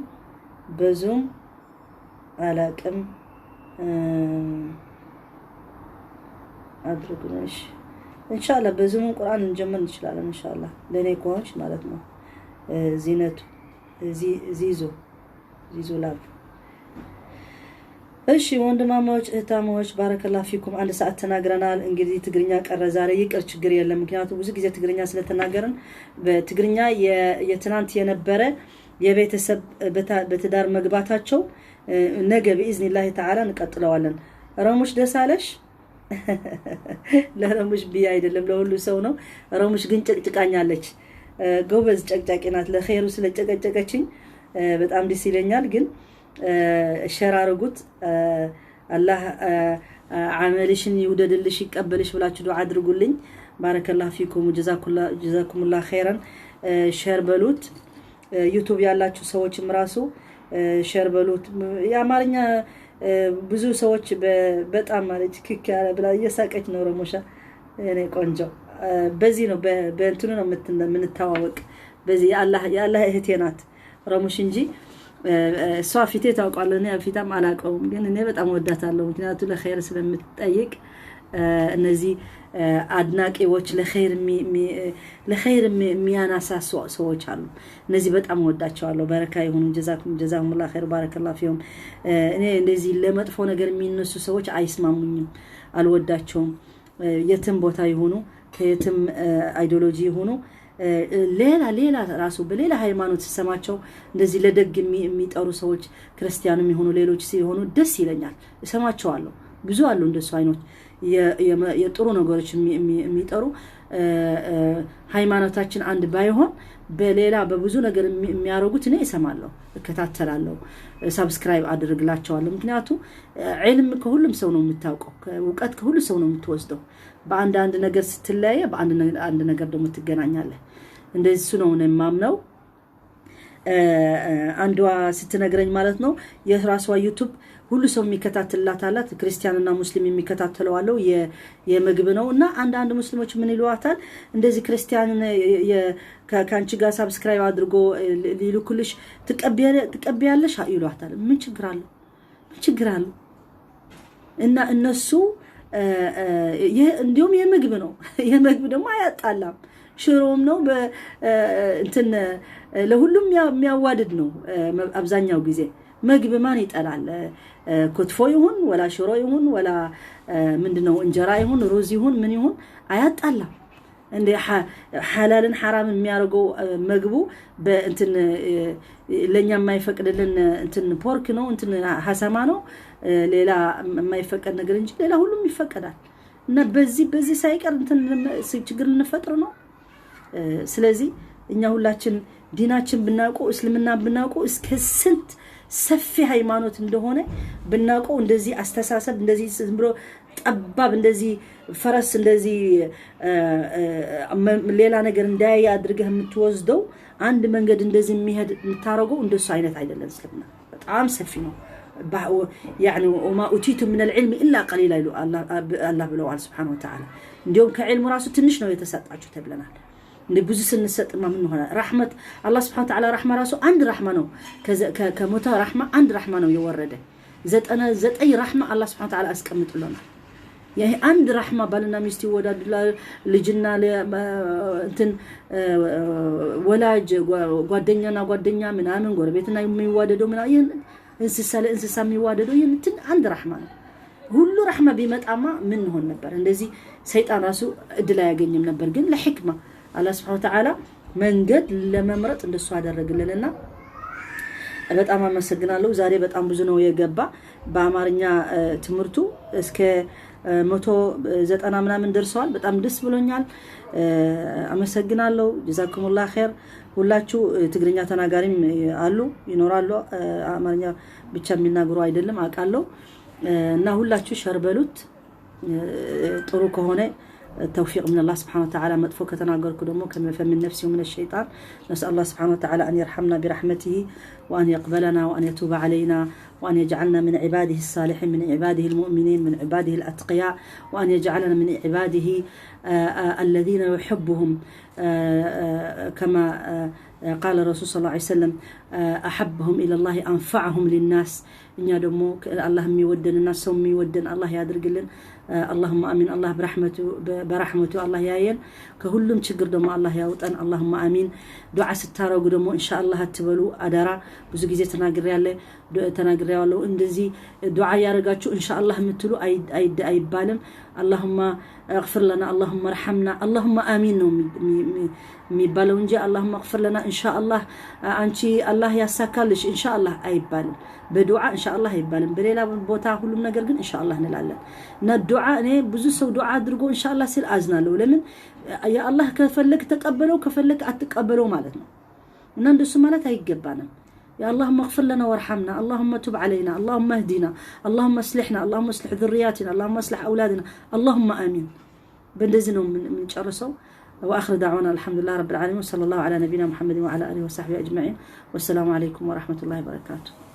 [SPEAKER 1] ብዙም አላቅም አድርጉኝ። እሺ ኢንሻአላህ በዙም ቁርአን እንጀምር እንችላለን። ኢንሻአላህ ለኔ ከሆንሽ ማለት ነው። ዚነቱ ዚዞ ዚዞ ላቭ። እሺ ወንድማማዎች እህታማዎች بارك الله فيكم። አንድ ሰዓት ተናግረናል። እንግዲህ ትግርኛ ቀረ ዛሬ ይቅር፣ ችግር የለም። ምክንያቱም ብዙ ጊዜ ትግርኛ ስለተናገርን በትግርኛ የትናንት የነበረ የቤተሰብ በትዳር መግባታቸው ነገ بإذن الله تعالى እንቀጥለዋለን። ረሙሽ ደስ አለሽ? ለረሙሽ ብዬ አይደለም፣ ለሁሉ ሰው ነው። ረሙሽ ግን ጨቅጭቃኛለች። ጎበዝ ጨቅጫቂ ናት። ለኸይሩ ስለጨቀጨቀችኝ በጣም ደስ ይለኛል። ግን share አድርጉት። አላህ አመልሽን ይውደድልሽ ይቀበልሽ ብላችሁ ዱዓ አድርጉልኝ። بارك الله فيكم جزاكم الله خيرا። Share በሉት። YouTube ያላችሁ ሰዎችም ራሱ share በሉት። የአማርኛ ብዙ ሰዎች በጣም ማለት ክክ ብላ እየሳቀች ነው ረሞሻ፣ እኔ ቆንጆ። በዚህ ነው በእንትኑ ነው የምንተዋወቅ። በዚህ የአላህ እህቴ ናት ረሙሽ እንጂ እሷ ፊቴ ታውቋለህ፣ እኔ ፊታም አላውቀውም። ግን እኔ በጣም ወዳታለሁ፣ ምክንያቱ ለኸይር ስለምትጠይቅ። እነዚህ አድናቂዎች ለኸይር የሚያናሳሱ ሰዎች አሉ። እነዚህ በጣም ወዳቸዋለሁ። በረካ ይሁኑ። جزاكم الله خير بارك الله فيهم። እኔ እንደዚህ ለመጥፎ ነገር የሚነሱ ሰዎች አይስማሙኝም፣ አልወዳቸውም። የትም ቦታ ይሁኑ፣ ከየትም ideology ይሁኑ፣ ሌላ ሌላ ራሱ በሌላ ሃይማኖት ሲሰማቸው እንደዚህ ለደግ የሚጠሩ ሰዎች ክርስቲያንም የሆኑ ሌሎች ሲሆኑ ደስ ይለኛል፣ እሰማቸዋለሁ። ብዙ አሉ እንደሱ አይኖች የጥሩ ነገሮች የሚጠሩ። ሃይማኖታችን አንድ ባይሆን በሌላ በብዙ ነገር የሚያደርጉት እኔ እሰማለሁ፣ እከታተላለሁ፣ subscribe አድርግላቸዋለሁ። ምክንያቱ علم ከሁሉም ሰው ነው የምታውቀው፣ እውቀት ከሁሉ ሰው ነው የምትወስደው። በአንድ አንድ ነገር ስትለያየ በአንድ አንድ ነገር ደግሞ ትገናኛለህ። እንደዚህ ነው የማምነው። አንዷ ስትነግረኝ ማለት ነው የራሷ YouTube ሁሉ ሰው የሚከታተልላት አላት። ክርስቲያንና ሙስሊም የሚከታተለው አለው። የምግብ ነው እና አንዳንድ ሙስሊሞች ምን ይሏታል? እንደዚህ ክርስቲያንን ከአንቺ ጋር subscribe አድርጎ ሊልኩልሽ ትቀበያለሽ ይሏታል። ምን ችግር አለው? ምን ችግር አለው? እና እነሱ እንዲሁም የምግብ ነው። የምግብ ደግሞ አያጣላም። ሽሮም ነው እንትን ለሁሉም የሚያዋድድ ነው። አብዛኛው ጊዜ ምግብ ማን ይጠላል? ክትፎ ይሁን ወላ ሽሮ ይሁን ወላ ምንድነው እንጀራ ይሁን ሩዝ ይሁን ምን ይሁን አያጣላም። እንደ ሐላልን ሐራም የሚያደርገው ምግቡ በእንትን ለኛ የማይፈቅድልን እንትን pork ነው፣ እንትን ሀሰማ ነው፣ ሌላ የማይፈቀድ ነገር እንጂ ሌላ ሁሉም ይፈቀዳል። እና በዚህ በዚህ ሳይቀር እንትን ችግር ልንፈጥር ነው። ስለዚህ እኛ ሁላችን ዲናችን ብናውቀው፣ እስልምና ብናውቀው፣ እስከ ስንት ሰፊ ሃይማኖት እንደሆነ ብናውቀው፣ እንደዚህ አስተሳሰብ እንደዚህ ዝም ብሎ ጠባብ እንደዚህ ፈረስ እንደዚህ ሌላ ነገር እንዳያይ አድርገህ የምትወስደው አንድ መንገድ እንደዚህ የሚሄድ የምታደርገው እንደሱ አይነት አይደለም። እስልምና በጣም ሰፊ ነው። يعني وما أوتيتم من العلم إلا قليلا ይሉ አላህ ብለዋል سبحانه وتعالى። እንዲሁም ከዕልሙ ራሱ ትንሽ ነው የተሰጣችሁ ተብለናል። እንደ ብዙ ስንሰጥማ ምን ሆነ? رحمة አላህ سبحانه وتعالى رحمة ራሱ አንድ رحمة ነው። ከሞተ رحمة አንድ رحمة ነው የወረደ። 99 رحمة አላህ سبحانه وتعالى አስቀምጥሎናል። ይሄ አንድ رحمة ባልና ሚስት ይወዳዱላል፣ ልጅና እንትን ወላጅ፣ ጓደኛና ጓደኛ ምናምን፣ ጎረቤትና የሚዋደደው ምናምን፣ ይህን እንስሳ ለእንስሳ የሚዋደደው ይህን እንትን አንድ رحمة ነው። ሁሉ رحمة ቢመጣማ ምን እንሆን ነበር? እንደዚህ ሰይጣን ራሱ እድል አያገኝም ነበር። ግን ለ حكمة አላህ سبحانه وتعالى መንገድ ለመምረጥ እንደሱ አደረግልንና በጣም አመሰግናለሁ። ዛሬ በጣም ብዙ ነው የገባ በአማርኛ ትምህርቱ እስከ 190 ምናምን ደርሰዋል። በጣም ደስ ብሎኛል። አመሰግናለሁ። جزاكم الله خير። ሁላችሁ ትግርኛ ተናጋሪም አሉ ይኖራሉ። አማርኛ ብቻ የሚናገሩ አይደለም አውቃለሁ። እና ሁላችሁ share በሉት። ጥሩ ከሆነ توفيق من الله سبحانه وتعالى፣ መጥፎ ከተናገርኩ ደግሞ فمن نفسي ومن الشيطان። نسأل الله سبحانه وتعالى أن يرحمنا برحمته وأن يقبلنا وأن يتوب علينا وأن يجعلنا من عباده الصالحين، من عباده المؤمنين، من عباده الأتقياء، وأن يجعلنا من عباده الذين يحبهم، كما قال الرسول صلى الله عليه وسلم: أحبهم إلى الله أنفعهم للناس። እኛ ደግሞ አላህ የሚወደንና ሰው የሚወደን አላህ ያድርግልን። اللهم آمين። አላህ በረሕመቱ አላህ ያየን፣ ከሁሉም ችግር ደግሞ አላህ ያውጠን። اللهم آمين። ዱዓ ስታረጉ ደግሞ ኢንሻአላህ አትበሉ አደራ። ብዙ ጊዜ ተናግሬያለሁ። እንደዚህ ዱዓ ያደረጋችሁ ኢንሻአላህ የምትሉ አይባልም። اللهم اغفر لنا፣ اللهم ارحمنا፣ اللهم آمين ነው የሚባለው እንጂ اللهم اغفر لنا፣ ኢንሻአላህ፣ አንቺ አላህ ያሳካልሽ ኢንሻአላህ አይባልም። በዱዓ ኢንሻአላህ አይባልም። በሌላ ቦታ ሁሉም ነገር ግን ኢንሻአላህ እንላለን። እና ዱዓ እኔ ብዙ ሰው ዱዓ አድርጎ ኢንሻአላህ ሲል አዝናለሁ። ለምን? የአላህ ከፈለግ ተቀበለው፣ ከፈለግ አትቀበለው ማለት ነው። እና እንደሱ ማለት አይገባንም። يا اللهم اغفر لنا وارحمنا، اللهم تب علينا، اللهم اهدنا، اللهم اصلحنا، اللهم اصلح ذرياتنا، اللهم اصلح أولادنا، اللهم آمين። በእንደዚህ ነው የምንጨርሰው። وآخر دعوانا الحمد لله رب العالمين، وصلى الله على نبينا محمد وعلى آله وصحبه أجمعين، والسلام عليكم ورحمة الله وبركاته።